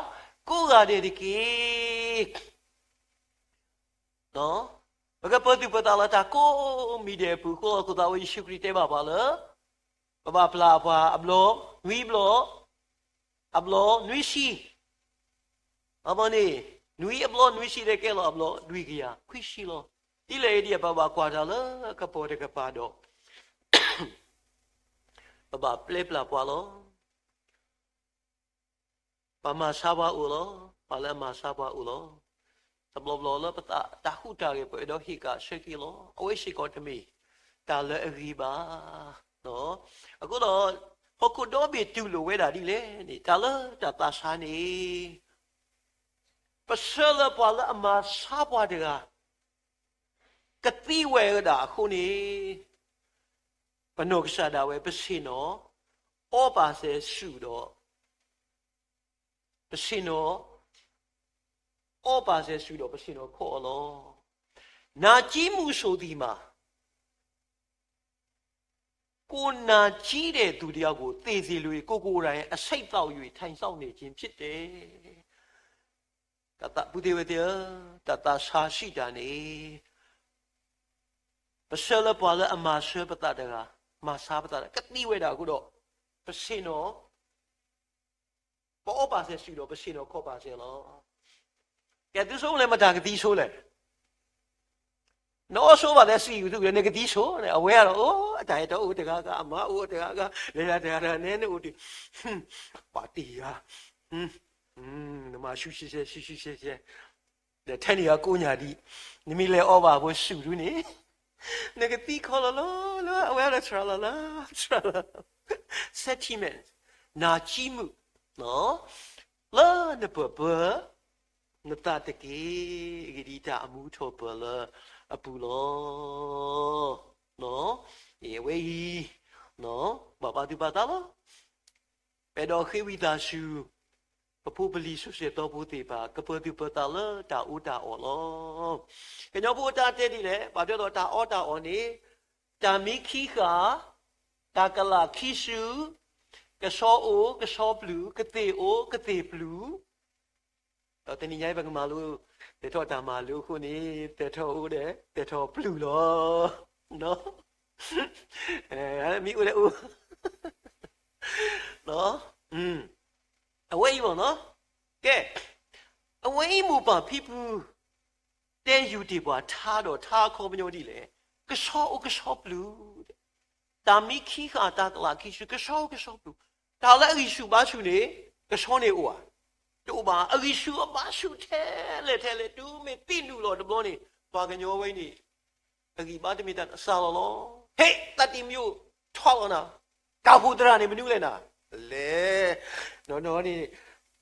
ကိးဂၤဒဲးတက့ၢ်. ပကပၢၤသူၣ်ပၢၤသးလၢတၢ်ကိးမံၤဒဲးအပူၤအဃိလီၤ. အဃိသတးဝဲ ယ့ၣ်ၡူးခရံာ်တဲဘၣ်ပှၤလၢ ပဘၣ်ပျၢ်ပှၤအဘျီ နွံဘျီ အဘျီနွံဆံ, အဘျီန့ၣ် နွံအဘျီနွံဆံဒီးကဲလီၤအဘျီလွံၢ်ကယၤခွံဆံလီၤ. ဒ်လဲၣ်ဒ်လဲၣ် ပဘၣ်ကွၢ်တၢ်လၢကပီၤတကပၤဒီး ပဘၣ်ပျဲပျၢ်ပှၤလီၤ. ပှၤမၤဆါပှၤအိၣ်လီၤ, ပှၤလၢအမၤဆါပှၤအိၣ်လီၤ. တဘျီဘျီလၢပသးတၢ်ဟူးတၢ်ဂဲၤ ပအဲၣ်ဒိးဟ့ၣ်ကၣ်ဆၢက့ၤလီၤ. အဝဲစ့ၢ်ကီးတမ့ၢ်တၢ်လၢအဂ့ၤဘၣ်. အဃိဒီး ဟီၣ်ခိၣ်ဒီဘ့ၣ်တူၢ်လိာ်ဝဲဒၣ်ဒ်လဲၣ်န့ၣ် တၢ်လၢတၢ်သးဆါန့ၣ် ပဆၢလၢပှၤလၢအမၤဆါပှၤတဂၤ ကသံဝဲဒၣ်အဃိန့ၣ် ပနီၢ်ကစၢ်ဒၣ်ဝဲ ပဆ့ၣ်နီၤအီပာ်စဲၤဆူၣ်ဒီး ပဆ့ၣ်နီၤ အီပာ်စဲၤဆူၣ်ဒီး ပဆ့ၣ်နီၤခီအီၤလီၤ. နာကျည်းမုဆိုသည်မှာ ကိုယ်နာကျည်းတဲ့သူတစ်ယောက်ကို သေစေလိုရင် ကိုယ်ကိုယ်တိုင် အဆိပ်သောက်၍ ထိုင်စောင့်နေခြင်းဖြစ်တယ်. တၢ်သးပူၤသ့ၣ်ဝဲသ့ၣ်ဧၢ, တၢ်သးဆါစံးတၢ်န့ၣ် ပဆၢလၢပှၤလၢအမၤဆၢပသးတဂၤ, မၤဆါပသးတဂၤ ကသံဝဲဒၣ်အဃိဒီး, ပဆ့ၣ်နီၤ ပအီၣ်ပာ်စၢၤစုဒီး ပဆ့ၣ်နီၤခီပာ်စၢၤလီၤ. ကဲသုဆိကမိၣ်လၢမတၤကသံဆိလဲၣ်. နအီၣ်ဆိဘၣ်လၢစံးယူၤသုဒီး နကသံဆိန့ၣ် အဝဲဒၣ်ဒီး အိၣ်အတၢ်အဲၣ်တီအိၣ်တဂၤဂၤ, အမါအိၣ်တဂၤဂၤ, လဲၤတၢ်တဂၤတဂၤ, နဲနအိၣ်တ့ၢ်, ပှၤတ့ၢ်ယၤ, နမၤဆူၣ်ဆဲးဆဲး ဆူၣ်ဆူၣ်ဆဲးဆဲး, ဒီးထဲန့ၣ်ယကိးညၣ်ဒံး, နမ့ၢ်လဲၤအီၣ်ဘၣ်ဖိဆူၣ်ဒုန့ၣ် နကသံခီလီၤလီၤလၢ အဝဲဒၣ်ဆှၢလီၤလၢ ဆှၢလီၤ, sentiment, နာကျည်းမှု, လၢနပၢၢ်ပၢၢ် နသးတက့ၢ်, အဂ့ၢ်ဒ်အံၤ တၢ်အမူထီၣ်ပၢၢ်လၢအပူၤလီၤ. အဝဲအံၤ ဘၣ်ပာ်သူၣ်ပာ်သးလီၤ. ပအဲၣ်ဒိးဃ့ဝံသးစူၤ ပဖိပလံၤ စီၤၡဲၣ်သီဖိသ့ၣ်တဖၣ် ကပၢၤသူၣ်ပၢၤသးလၢတၢ်အီၣ်တၢ်အီလီၤ. ကညီဖိအတၢ်တဲဒ်လဲၣ်, ဘၣ်ထွဲဒီးတၢ်အီၣ်တၢ်အီန့ၣ်, တၢ်မံခံဃာ်, တၢ်ကလးခံဆူ, ကဆီအိၣ်ကဆီပျူၢ်, ကသ့ၣ်အိၣ်ကသ့ၣ်ပျူၢ်, ဒီးတနံၤညါအံၤ ပကမၤလိ သဲးထီၣ်တၢ်မၤလိအဃိန့ၣ် သဲးထီၣ်အိၣ်ဒီး သဲးထီၣ်ပျူၢ်လီၤ. မ့ၢ်အိၣ်ဒီးအိၣ် အဝဲအံၤမ့ၢ်နီၤ, ကဲ, အဝဲအံၤမိၢ်ပၢ်ဖံဖု တဲယူၤတ့ၢ်ပှၤထါဒီးထါအခီပညီဒ်လဲၣ်, ကဆီအိၣ်ကဆီပျူၢ်, တၢ်မံခံဃာ် တၢ်ကလးခံဆူ ကဆီအိၣ်ကဆီပျူၢ်, တၢ်လၢအဂံၢ်ဆူၣ်ဘါဆူၣ်န့ၣ် ကဆီန့ၣ်အိၣ်ဧါ, တအိၣ်ဘၣ်, အဂံၢ်ဆူၣ်အဘါဆူၣ်ထဲလဲၣ်ထဲလဲၣ်, တုၤမ့ၢ်သံနုာ်လီၤတဘျီန့ၣ် ပှၤကညီဝဲန့ၣ် အဂံၢ်ဘါတမ့ၢ်တၢ်စှၤလီၤလီၤ. ဟ့ၣ် သးတံမံအိၣ် ထီလီၤနၤ, ကၢ်ဖှိၣ်သရၣ်န့ၣ်မနုၤလဲၣ်နၤ, လဲၤ, နီၢ်နီၢ်န့ၣ်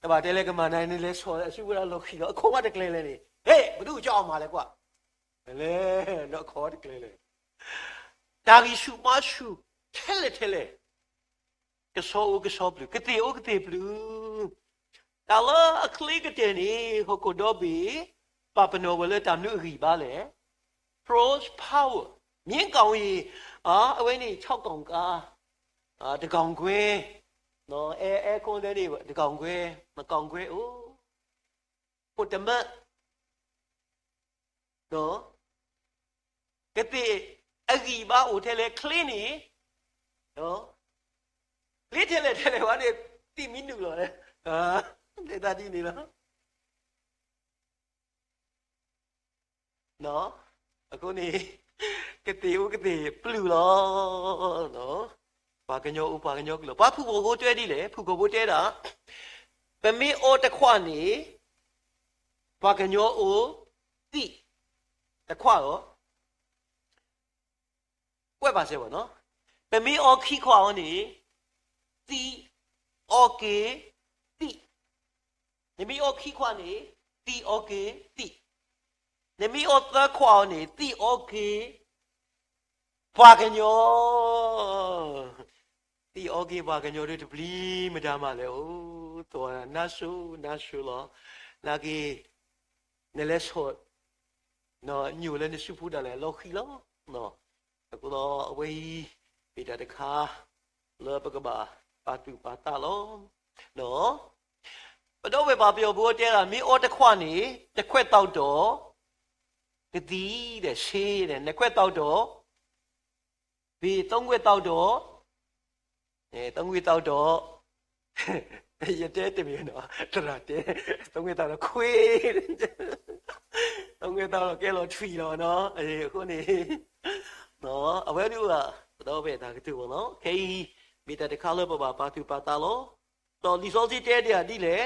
တဘၣ်တဲလၢကမၤနၤန့ၣ် လဲၤဆီၣ်အစုဝဲဒၣ်လီၢ်ခံလီၤ, အခီၣ်ဝဲတကျဲလဲၣ်န့ၣ်, ဟ့ၣ် ပဒုးကၠီအီၣ်မၤလဲၤကွၢ်, လဲၤ, အခီၣ်ဝဲတကျဲလဲၣ်, တၢ်ဂံၢ်ဆူၣ်ဘါဆူၣ် ထဲလဲၣ်ထဲလဲၣ် ကဆီအိၣ်ကဆီပျူၢ်, ကသ့ၣ်အိၣ်ကသ့ၣ်ပျူၢ်, တၢ်လၢအချ့ကတၢၢ်န့ၣ် ဟီၣ်ခိၣ်ဒီဘ့ၣ် ပာ်ပနီၣ်ဝဲလၢတၢ်မနုၤအဂံၢ်ဘါလဲၣ်, ဖရိၣ် power, မြင်းကောင်ရေ, အဝဲန့ၣ် ခြောက်ကောင်ကား, တကောင်ခွဲ, အဲ အဲ ကွန်ဒဲန့ၣ် တကောင်ခွဲ, နှစ်ကောင်ခွဲအိၣ်, အိၣ်တမၢ ကသ့ၣ်အဂံၢ်ဘါအိၣ်ထဲလဲၣ်, ချ့န့ၣ်, ချ့ထဲလဲၣ်ထဲလဲၣ်ဝဲန့ၣ် သံမံနုာ်လီၤလဲၣ်, တဲတၢ်ဒ်န့ၣ်လီၤ. အဃိန့ၣ် ကသ့ၣ်အိၣ်ကသ့ၣ်ပျူၢ်လီၤ. ပှၤကညီအိၣ်ပှၤကညီကလုာ်လီၤ. ပှၤဖုၣ်ကိာ်ဖိတဲဒ်လဲၣ်, ဖုၣ်ကိာ်ဖိတဲဒၣ်, ပမ့ၢ်အီတခွးန့ၣ် ပှၤကညီအိၣ်သံၣ်တခွးလီၤ. ကွဲးဘၣ်စဲးဘၣ်နီၤ, ပမ့ၢ်အီခံခွးအီၤန့ၣ် သံၣ်အီက့ၤသံၣ်, နမ့ၢ်အီခံခွးန့ၣ် သံၣ်အီက့ၤသံၣ်, နမ့ၢ်အီသၢခွးအီၤန့ၣ် သံၣ်အီက့ၤပှၤကညီ, သံၣ်အီက့ၤပှၤကညီဒီးတပျံၤမတၤမးလဲၣ်, အိၣ်သီနါစိၤနါစိၤလီၤ. နာ်က့ နလဲၤဆီၣ် ညိၣ်လၢနစုပူၤဒၣ်လဲာ်လီၤဃံလီၤ. အဃိဒီးအဝဲအံၤ မ့ၢ်တၢ်တခါ လၢပကဘၣ်ပာ်သူၣ်ပာ်သးလီၤ. ပဒီပုၢ်ဝဲၢ်ပှၤပယီၤဖိတဲဒၣ် မ့ၢ်အီတခွးန့ၣ် တခွဲးသောက်တော့ ကသံၣ်ဒီး ဆေး, နှစ်ခွက်သောက်တော့ ဘ့ၣ်, သုံးခွက်သောက်တော့ သုံးခွက်သောက်တော့ ယတဲတမံၤနီၤ, သရၣ်တဲ သုံးခွက်သောက်တော့ခွေး, သုံးခွက်သောက်တော့ကဲလီၤထွံၣ်လီၤနီၤ. အဃိန့ၣ် အဝဲဒၣ် ပဒီပုၢ်ဝဲၢ်တၢ်ကတိၤဝဲလီၤ. ခဲအံၤ မ့ၢ်တၢ်တခါလၢပဘၣ်ပာ်သူၣ်ပာ်သးလီၤ. ဒီးလံာ်စီဆှံတဲဒၣ်ဒ်လဲၣ်,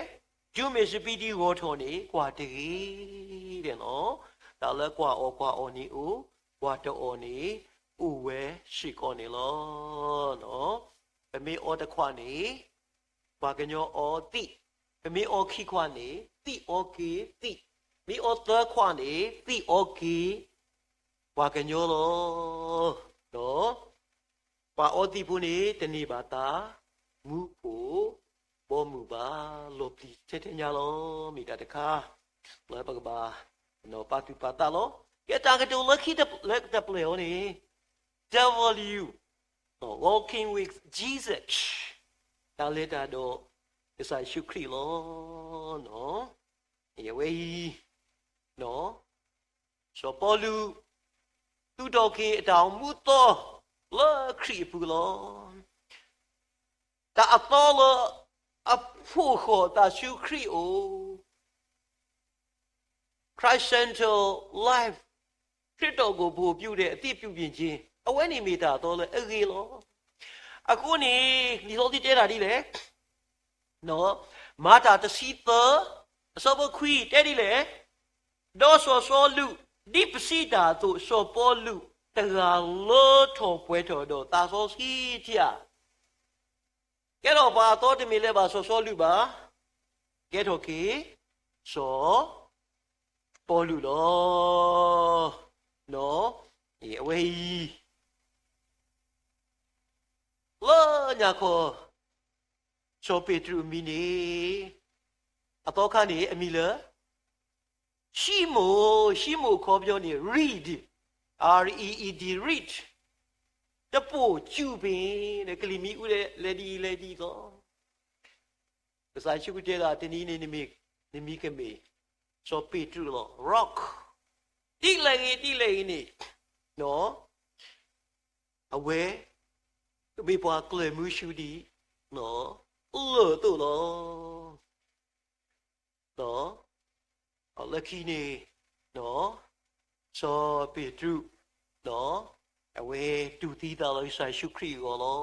ယိၤမ့ၢ်စပံးတံဂီၤထီၣ်န့ၣ် ကွၢ်တဂ့ၤ တဲနီၤ. တၢ်လၢကွၢ်အီၣ်ကွၢ်အီၣ်န့ၣ်အိၣ်, ကွၢ်တအီၣ်န့ၣ် အိၣ်ဝဲစ့ၢ်ကီးန့ၣ်လီၤ. ပမ့ၢ်အီတခွးန့ၣ် ပှၤကညီအီသံၣ်, ပမ့ၢ်အီခံခွးန့ၣ် သံၣ်အီက့ၤသံၣ်, မ့ၢ်အီသၢခွးန့ၣ် သံၣ်အီက့ၤပှၤကညီလီၤ. ဒီးပှၤအီသံၣ်ဖိန့ၣ် တန့ၢ်ဘၣ်သးမူးခိၣ်ဘီမုၢ်ဘၣ်, လီၤပျံၤထဲထဲညါလီၤ. မ့ၢ်တၢ်တခါ လၢပကဘၣ်ပာ်သူၣ်ပာ်သးလီၤ. ကဲတၢ်ကတိၤလၢခံလၢတပျဲၢ်အီၤန့ၣ် တၢ်ဝီလံ Walking with Jesus တၢ်လဲၤတၢ်ဒီးကစၢ်ယ့ၣ်ၡူးခရံာ်လီၤ. အဝဲအံၤ စီၤပီလူး သူၣ်ထီၣ်က့ၤအတၢ်အိၣ်မူသီလၢခရံာ်အပူၤလီၤ. တၢ်အသီလၢအဖှိၣ်ဃီၤသးဆူခရံာ်အအိၣ်, Christ-centered life, ခရံာ်အဂီၢ်ဖိ ပြုတဲ့ အသစ်ပြုပြင်ခြင်း, အဝဲန့ၣ်မ့ၢ်တၢ်အသီလၢအဂ့ၤလီၤ. အဃိန့ၣ် လံာ်စီဆှံတဲတၢ်ဒ်လဲၣ်, မၤတၢ်တဆံသၢ အဆၢဖိခွံ တဲဒ်လဲၣ်, ဒီးစီၤစီလူး ဒ်ပစံးတၢ်အသိး စီၤပီလူးတဂၤလၢထီၣ်ပှဲၤထီၣ်ဒီးသးစီဆှံထံဧါ. ကဲထီၣ်ပှၤအသီတမ့ၢ်လၢၤဘၣ်စီၤစီလူးဘၣ်, ကဲထီၣ်က့ၤ စီၤပီလူးလီၤ. အဝဲအံၤ လၢညါခီ စီၤပ့းတရူးအမံၤန့ၣ် အသီခါန့ၣ် အမံၤလၢ ၡံမိၣ်, ၡံမိၣ်အခီပညီန့ၣ် reed, R E E D, reed, တပိာ်စူးပ့ၤ, ကလံၤမံၤအူလဲၤဒ်အံၤလဲၤဒ်အံၤလီၤ. ကစၢ်ယ့ၣ်ၡူးခရံာ်တဲဒၣ် တနံၤန့ၣ် နမံၤကမ့ၢ် စီၤပ့းတရူးလီၤ, rock, ဒ်လဲၣ်ဂ့ၤ ဒ်လဲၣ်ဂ့ၤန့ၣ် အဝဲ ကမ့ၢ်ပှၤကျၢၤမူဆူဒ် လၢၢ်အသိးလီၤ. လၢခံန့ၣ် စီၤပ့းတရူး အဝဲတူၢ်သံသးလၢကစၢ်ယ့ၣ်ၡူးခရံာ်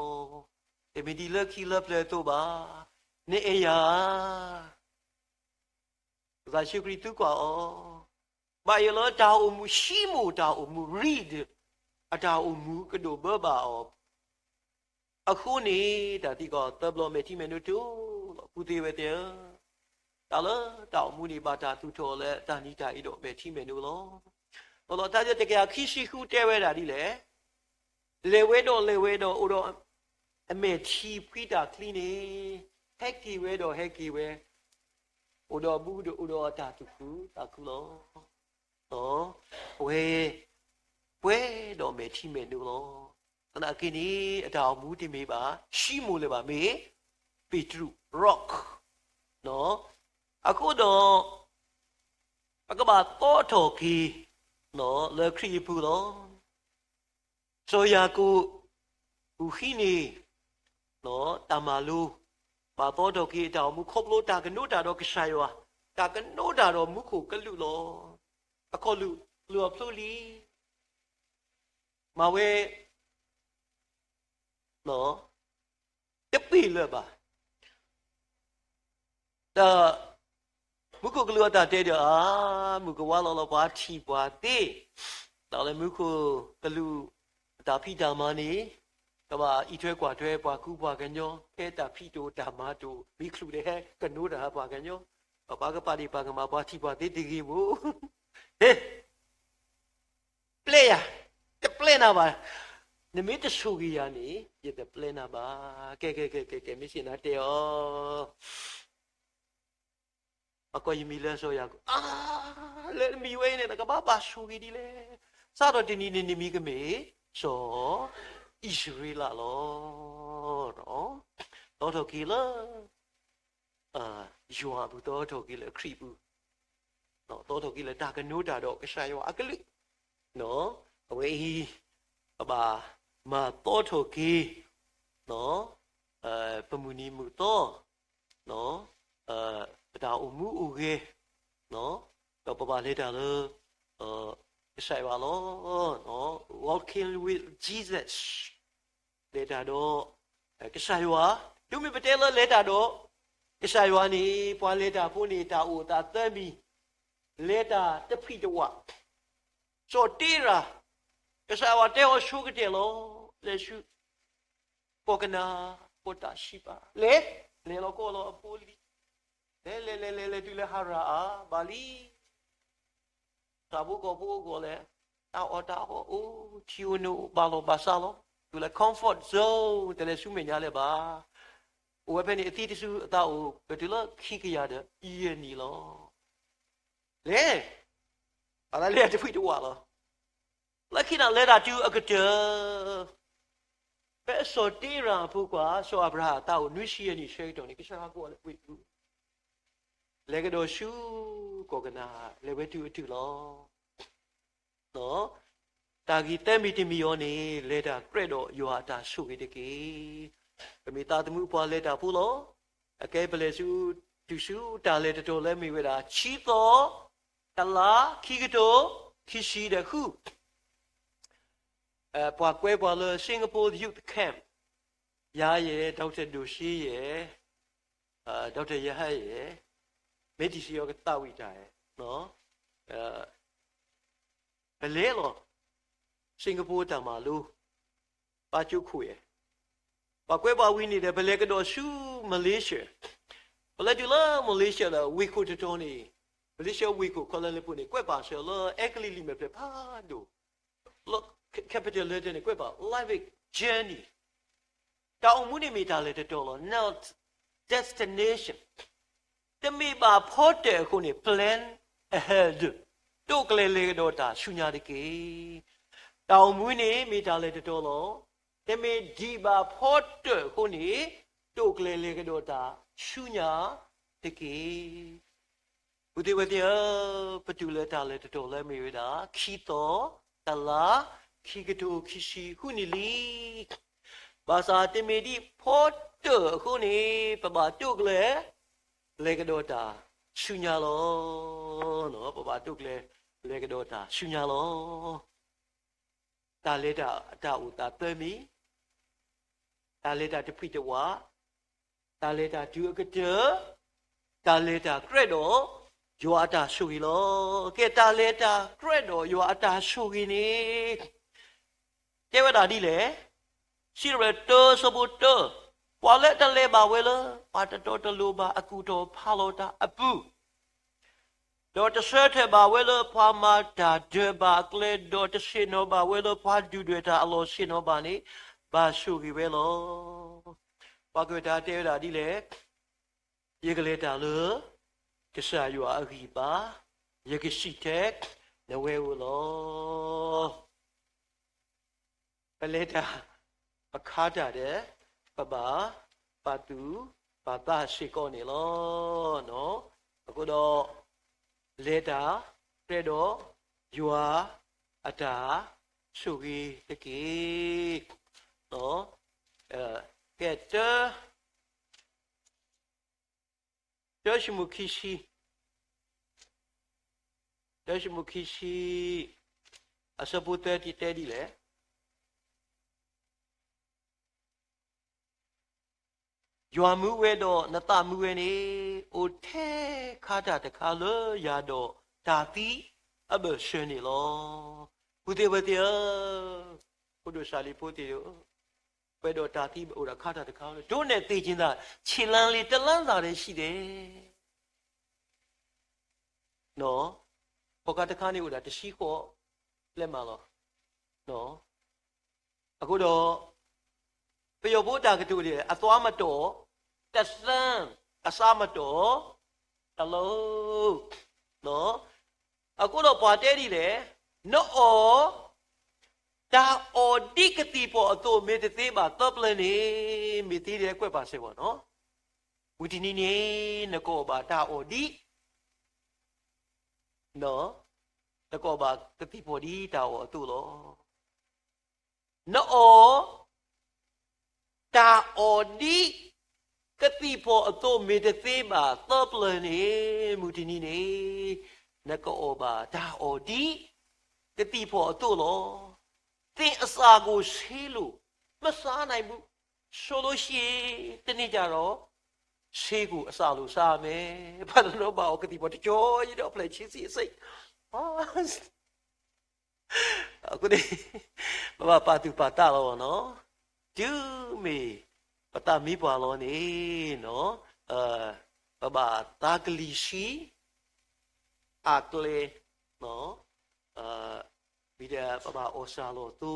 အဂီၢ်လီၤ. တမ့ၢ်ဒ်လၢခံလၢပျၢၤအသိးဘၣ်, နအဲၣ်ယၤဧါ. ကစၢ်ယ့ၣ်ၡူးခရံာ်သံကွၢ်အီၤ, ဘၣ်ယိၣ်လၢတၢ်အိၣ်မူ ၡံမိၣ်တၢ်အိၣ်မူ reed အတၢ်အိၣ်မူကဒိၣ်ဘၢဘၣ်အီၤ အဃိန့ၣ် တၢ်သံကွၢ်သၢဘျီ မဲာ်ထံမဲာ်နိတိၢ်လီၤ. ပုၢ်သ့ၣ်ဝဲၢ်သ့ၣ်ဧၢ, တၢ်လၢတၢ်အိၣ်မူန့ၣ် ဘၣ်တၢ်သူၣ်ထီၣ်လၢတၢ်နံၤတၢ်အ့ဒီးမဲာ်ထံမဲာ်နိလီၤ. ဒီးလီၤတၢ်ယဲၢ်တကယၤခံဆံဃုတဲဝဲဒၣ်ဒ်လဲၣ်, လဲၤဝဲဒီးလဲၤဝဲဒီးအိၣ်ဒီး အမဲာ်ထံဖှံတၢ်ချံန့ၣ်, ဟဲက့ၤဝဲဒီးဟဲက့ၤဝဲ, အိၣ်ဒီးဘူးဒီးအိၣ်ဒီးအတၢ်သူၣ်ခုသးခုလီၤ. အဝဲ ပှဲၤဒီးမဲာ်ထံမဲာ်နိလီၤ. သနာ်က့န့ၣ် အတၢ်အိၣ်မူတမ့ၢ်ဘၣ် ၡံမိၣ်လၢၤဘၣ်, မ့ၢ် ပ့းတရူး rock. အဃိဒီး ပကဘၣ်သီထီၣ်က့ၤ လၢခရံာ်အပူၤလီၤ. စီၤယၤကိာ် အုၣ်ဃံန့ၣ် တၢ်မၤလိ ဘၣ်သီထီၣ်က့ၤအတၢ်အိၣ်မူ ခီဖျိတၢ်ကနိးတၢ်ဒီးကစၢ်ယွၤ, တၢ်ကနိးတၢ်ဒီးမူခိၣ်ကလူးလီၤ. အခီၣ်လူာ် လူၤအဖျိလံ မၤဝဲ တပ့ၢ်လၢၤဘၣ်. ဒီး မူခိၣ်ကလူးအတၢ်တဲဒီးအါ, မုၢ်ကဝါလီၤလီၤ ပှၤထံၣ်ပှၤသ့, ဒီးလၢမူခိၣ်ကလူးအတၢ်ဖံးတၢ်မၤန့ၣ် ကဘၣ်အံးထွဲကွၢ်ထွဲပှၤကူပှၤကညီ ဖဲတၢ်ဖံးတအိၣ်တၢ်မၤတအိၣ် မ့ၢ်ချုးဒီးဟဲကနိးတၢ်ဟးပှၤကညီ, ပှၤကပာ်ဒ့ၣ်ပာ်ကမၣ်ပှၤထံၣ်ပှၤသ့တဂ့ၤဘၣ်. ဟဲ ပျဲယၤ, တပျဲနၤဘၣ်. နမ့ၢ်တဆိၣ်ဂ့ၤယၤန့ၣ် ယတပျဲနၤဘၣ်. ကဲ ကဲ ကဲ ကဲ ကဲ မ့ၢ်စံးနၤတဲအီၤ, အကိးယမံၤလၢစီၤယၤကိာ်, အါ, လၢနမံၤဝဲအံၤန့ၣ် နကဘၣ်ဘၣ်ဆိၣ်ဂ့ၤဒ်လဲၣ်. စးထီၣ်တနံၤန့ၣ် နမံၤကမ့ၢ် စီၤအံၣ်စရ့လးလီၤ. သီထီၣ်က့ၤလၢ ယွၤအပူၤ သီထီၣ်က့ၤလၢခရံာ်ပူၤ, သီထီၣ်က့ၤလၢတၢ်ကနိးတၢ်ဒီးကစၢ်ယွၤအကလုၢ်, အဝဲအံၤ ပဘၣ်မၤသီထီၣ်က့ၤ ပမုၢ်နံၤမုၢ်သီ ပတၢ်အိၣ်မူအိၣ်ဂဲၤ, ဒီးပဘၣ်လဲၤတၢ်လၢ ကစၢ်ယွၤလီၤ. Walking with Jesus, လဲၤတၢ်ဒီး ကစၢ်ယွၤ, တုၤမ့ၢ်ပတဲလၢလဲၤတၢ်ဒီး ကစၢ်ယွၤန့ၣ် ပှၤလဲၤတၢ်ဖိန့ၣ် တၢ်အိၣ်သးသၢမံၤ, လဲၤတၢ်တဖှံးတဝး, စီၤတ့ရၤ, ကစၢ်ယွၤတဲအီၤဆိကတၢၢ်လီၤ, လဲၤဆူ ကိၢ်ကနၤ, ကိၢ်တၢ်စံးပာ်, လဲၤ, လဲၤလီၤကီၢ်လီၤအဖိလံၤ, လဲၤ လဲၤ လဲၤ လဲၤ လဲၤတုၤလၢဟၤရၣ်အါဘၣ်လံ တၢ်ဖိကီၢ်ဖိအဂီၢ်လဲၣ်, တၢ်အီၣ်တၢ်အီအိၣ်, ထံအိၣ်နိၣ်အိၣ်, ဘၣ်လီၢ်ဘၣ်စးလီၤ, တုၤလၢ comfort zone တလဲၤဆူမဲာ်ညါလၢၤဘၣ်. အိၣ်ဝဲဖဲန့ၣ် အသံတစုအသးအိၣ် ကတုၤလၢခံကယၤဒီးယဲၢ်နံၣ်လီၤ. လဲၤ, ဘၣ်သးလဲၤတဖှံးတဝးလီၤ. လၢခံန့ၣ် လဲၤတၢ်တုၤအကတၢၢ် ဖဲစီၤတ့ရၤအဖိခွါ စီၤအၤဘြၤဟၣ်အသးအိၣ် နွံဆံယဲၢ်နံၣ်ဆၢကတီၢ်န့ၣ် ကစၢ်ယွၤကိးအီၤလၢဝ့ၢ်ပူၤ, လဲၤကဒီးဆူ ကိၢ်ကနၤ, လဲၤဝဲတုၤအတုၤလီၤ. တၢ်ဂ့ၢ်သၢမံၤတမံၤအံၤန့ၣ် လဲၤတၢ်ကြၢးဒီးယွၤအတၢ်ဆိၣ်ဂ့ၤတက့ၢ်. ပမ့ၢ်သးသမူပှၤလဲၤတၢ်ဖိလီၤ. အကဲပလဲၤဆူ တုၤဆူတၢ်လဲၤတတီၤလၢမ့ၢ်ဝဲဒၣ် ဆံသီ, တလါ, ခံကထိ, ခံဆံဒီးဃု ပှၤကွဲပှၤလၢ Singapore Youth Camp, ယၤယဲၢ်, ဒီးတၢ်ဒိၣ်စ့ယဲၢ်, ဒီးတၢ်ယဟဲယဲၢ်, မ့ၢ်တံၢ်စံးအီၤကသးဝံၣ်တၢ်ယဲၢ်, ပလဲၤလီၤ Singapore တၢ်မၤလိ ဘါကၠိခိၣ်ယဲၢ်, ပှၤကွဲပှၤဝံၤန့ၣ်ဒီး ပလဲၤကဒီးဆူ Malaysia, ပလဲၤတုၤလၢ Malaysia ဒီး ဝ့ၢ်ခိၣ်တတီၤန့ၣ်, Malaysia ဝ့ၢ်ခိၣ် Kuala Lumpur န့ၣ် ကွဲးပာ်စၢၤလၢ အဲကလံးလံာ်မဲာ်ဖျၢၣ်ဖးဒိၣ် capital လၢတဲန့ၣ် ကွဲးပာ် life journey, တၢ်အိၣ်မူန့ၣ်မ့ၢ်တၢ်လဲၤတတီၤလီၤ. Not destination, တမ့ၢ်ဘၣ်ဖီတၢၣ်အဃိန့ၣ် plan ahead, တိာ်ကျဲၤလဲၤကဒီးတၢ်ဆူညါတက့ၢ်. တၢ်အိၣ်မူန့ၣ်မ့ၢ်တၢ်လဲၤတတီၤလီၤ. တမ့ၢ်ဒံးဘၣ်ဖီတၢၣ်အဃိန့ၣ် တိာ်ကျဲၤလဲၤကဒီးတၢ်ဆူညါတက့ၢ်. ပုၢ်သ့ၣ်ဝဲၢ်သ့ၣ်ဧၢ, ပတုၤလၢတၢ်လဲၤတတီၤလၢမ့ၢ်ဝဲဒၣ် ခံသီ, တလါ, ခံကထိခံဆံဃုနံၣ်လံ. ဘၣ်ဆၣ်တမ့ၢ်ဒံးဖီတၢၣ်အဃိန့ၣ် ပဘၣ်တိာ်ကျဲၤလဲၤကဒီးတၢ်ဆူညါလီၤ. ပဘၣ်တိာ်ကျဲၤလဲၤကဒီးတၢ်ဆူညါလီၤ. တၢ်လဲၤတၢ်အတၢ်အိၣ်သးသၢမံၤ, တၢ်လဲၤတၢ်တဖှံတဝး, တၢ်လဲၤတၢ်တုၤအကတၢၢ်, တၢ်လဲၤတၢ်ကြၢးဒီး ယွၤအတၢ်ဆိၣ်ဂ့ၤလီၤ. ကဲ တၢ်လဲၤတၢ်ကြၢးဒီးယွၤအတၢ်ဆိၣ်ဂ့ၤန့ၣ် တဲဝဲဒၣ်ဒ်လဲၣ်. စံးရဲၣ်တၢ ဆၢဖိတၢ, ပှၤလၢတလဲၤဘၣ်ဝဲလၢ ပှၤတတီတလိၤဘၣ်အကူၣ်ထီၣ်ဖးလီၤတၢ်အပူၤ ဒီးတဆၢထၢၣ်ဘၣ်ဝဲလၢပှၤမၤတၢ်ဒၢးဘၣ်အကျဲ, ဒီးတဆ့ၣ်နီၤဘၣ်ဝဲလၢပှၤဒုၣ်ဒွဲၣ်တၢ်အလီၢ်ဆ့ၣ်နီၤဘၣ်န့ၣ်, ဘၣ်ဆိၣ်ဂ့ၤဝဲလီၤ. ပှၤကွဲးတၢ်တဲဝဲဒၣ်ဒ်လဲၣ်. ယကလဲၤတၢ်လၢ ကစၢ်ယွၤအဂံၢ်အဘါ, ယကစံၣ်ထဲနဝဲဧိၤလီၤ. ပလဲၤတၢ် ပခါတၢ်ဒီး ပဘၣ်ပာ်သူၣ်ပာ်သးစ့ၢ်ကီးန့ၣ်လီၤ. အဃိဒီး လဲၤတၢ်ကြၢးဒီး ယွၤအတၢ်ဆိၣ်ဂ့ၤတက့ၢ်. ကဲ တၢ တၢၡမူၤခံဆံ, တၢၡမူၤခံဆံ အဆၢဖိသၢ တဲဒ်လဲၣ်. ယွၤမူဝဲဒီးနသးမူဝဲန့ၣ်, အိၣ်ထဲခါတၢ်တခါလၢယၤဒီးတၢ်သံအဘၢၣ်စၢၤန့ၣ်လီၤ. ပုၢ်သ့ၣ်ဝဲၢ်သ့ၣ်ဧၢ, ဖိဒိၣ်စၢ်လံၤဖိသ့ၣ်ဧၢ, ပှဲၤဒီးတၢ်သံအိၣ်ဒီးခါတၢ်တခါလၢ ဒိးနဲၣ်သ့ၣ်က့ၤသး ဆ့လါလံ တလါသးဒီးဆံးဒဲး ခီၣ်ခါတခါန့ၣ်အိၣ်ဒၣ်တဆံဃိး လဲမးလီၤ. အဃိဒီး ပယီၤဖိတၢ်ကတိၤန့ၣ် အသွါမတီၢ်တသၢ, အစါမတီၢ်တလိၤ. အဃိဒီးပှၤတဲဒ်လဲၣ်, နအီၣ် တၢ်အီၣ်ဒ်ကသံၣ်ဖီၣ်အသိး မ့ၢ်တသ့ဘၣ်သၢပျၢၤန့ၣ်, မ့ၢ်သ့ဒီးကွဲးပာ်စ့ၢ်ကီးနီၤ. ဝံၤတနံၤန့ၣ် နကအီၣ်ဘၣ်တၢ်အီၣ်ဒ်, နကအီၣ်ဘၣ်ကသံၣ်ဖီၣ်ဒ်တၢ်အီၣ်အသိးလီၤ. နအီၣ် တၢ်အီၣ်ဒ်ကသံၣ်ဖီၣ်အသိး မ့ၢ်တသ့ဘၣ်သၢပျၢၤန့ၣ်, မုၢ်တနံၤန့ၣ် နကအီၣ်ဘၣ်တၢ်အီၣ်ဒ်ကသံၣ်ဖီၣ်အသိးလီၤ. သင်အစာကိုဆေးလို့မစားနိုင်ဘူးဆိုလို့ရှိရင်, တနေ့ကျတော့ ဆေးကိုအစာလို့စားရမယ်. ဘာလို့ဘၣ်အီၣ်ကသံၣ်ဖီၣ်တကီ you don't play cheesy စိတ် အဃိန့ၣ် ပဘၣ်ပာ်သူၣ်ပာ်သးလီၤနီၤ. တုၤမ့ၢ်ပသးမံပှၤလီၤန့ၣ်, ပဘၣ်သးကလံၤဆှံ အကျဲ, မ့ၢ်ဒီးပဘၣ်အီၣ်စၢ်လီၤသိ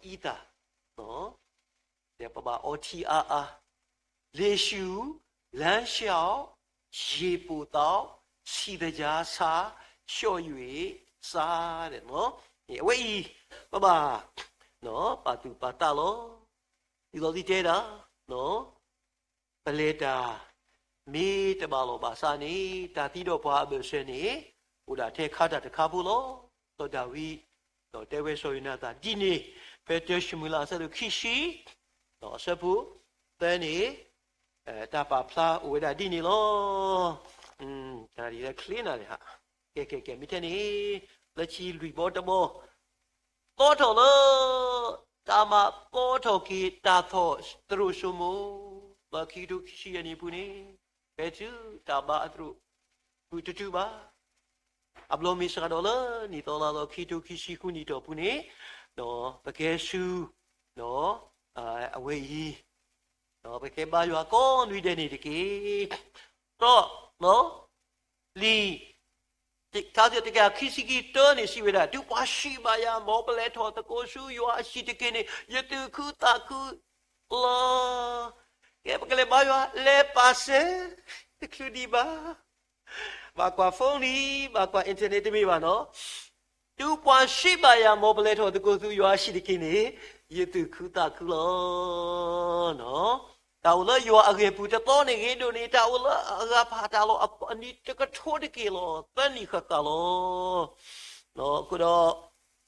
အံသၣ်, ဒီးပဘၣ်အီထံအါအါ, လ့ၣ်ရှူၣ်, လမ်းလျှောက်, ရေပိုသောက်, ဆီသကြားဆာ, လျှော့၍ စား, အဝဲအံၤ ပဘၣ်ပာ်သူၣ်ပာ်သးလီၤ. ဒ်သိးသုတဲဒၣ် ပလဲၤတၢ်မ့ၢ်တဘၣ်လီၢ်ဘၣ်စးန့ၣ်, တၢ်သံဒီးပှၤအဘၢၣ်စၢၤန့ၣ် အိၣ်ဒၣ်ထဲခါတၢ်တခါဖိလီၤ. စီၤဒၤဝံး ဒီးတဲဝဲစီၤယိၤနၤသၣ်ဒ်န့ၣ်, ဖဲတၢၡမူၤအ့လးအဆၢဒိၣ်ခံဆံ, ဒီးအဆၢဖိသၢန့ၣ်, တၢ်ပာ်ဖျါအိၣ်ဝဲဒၣ်ဒ်န့ၣ်လီၤ. တၢ်ဒ်လဲၣ်ချ့နၤလဲၣ်ဟါ, ကဲကဲကဲ မ့ၢ်ထဲန့ၣ်, လၢခံလွံၢ်ဘီတဘီ, သီထီၣ်လၢ တၢ်မၤသီထီၣ်က့ၤတၢ်သီၣ်သရိာ်စိမိၤ, လၢခံကထိခံဆံယဲၢ်နံၣ်အပူၤန့ၣ်, ဖဲတုၤတၢ်ဘါအသရိာ် ဃုာ်တတုၤဘၣ်. အဘျီမ့ၢ်စးဒီးလၢ နံၣ်သီလါသီခံကထိခံဆံဃုနံၣ်တီၢ်ပူၤန့ၣ်, ဒီးပကဲဆူ ဒီး အဝဲအံၤ, ဒီးပကဲဘါယွၤကိးနွံဒဲးန့ၣ်တက့ၢ်. ဒီး လံာ် တကယၤခံဆံခံတၢန့ၣ်စံးဝဲဒၣ်, တုၤပှၤစံးဘၣ်ယၤ, မ်ပလဲၤထီၣ်သကိးဆူယွၤအဟံၣ်တက့ၢ်န့ၣ် ယသူၣ်ခုသးခုလီၤ. ကဲ ပကလဲၤဘါယွၤ လဲၤပာ်စၢၤ, တချုးဒံးဘၣ်, ဘၣ်ကွၢ် phone လံ, ဘၣ်ကွၢ် internet တမ့ၢ်ဘၣ်နီၤ. တုၤပှၤစံးဘၣ်ယၤ, မ်ပလဲၤထီၣ်သကိးဆူယွၤအဟံၣ်တက့ၢ်န့ၣ် ယသူၣ်ခုသးခုလီၤ. တၢ်အိၣ်လၢယွၤအဂ့ၢ်ပူၤတသီန့ၣ်ဂ့ၤဒိၣ်န့ၣ် တၢ်အိၣ်လၢအဂၤဖးတၢ်လီၤအနံၣ်တကထိတက့ၢ်လီၤ, သၢနံၣ်ဃၣ်ဃၣ်လီၤ. အဃိဒီး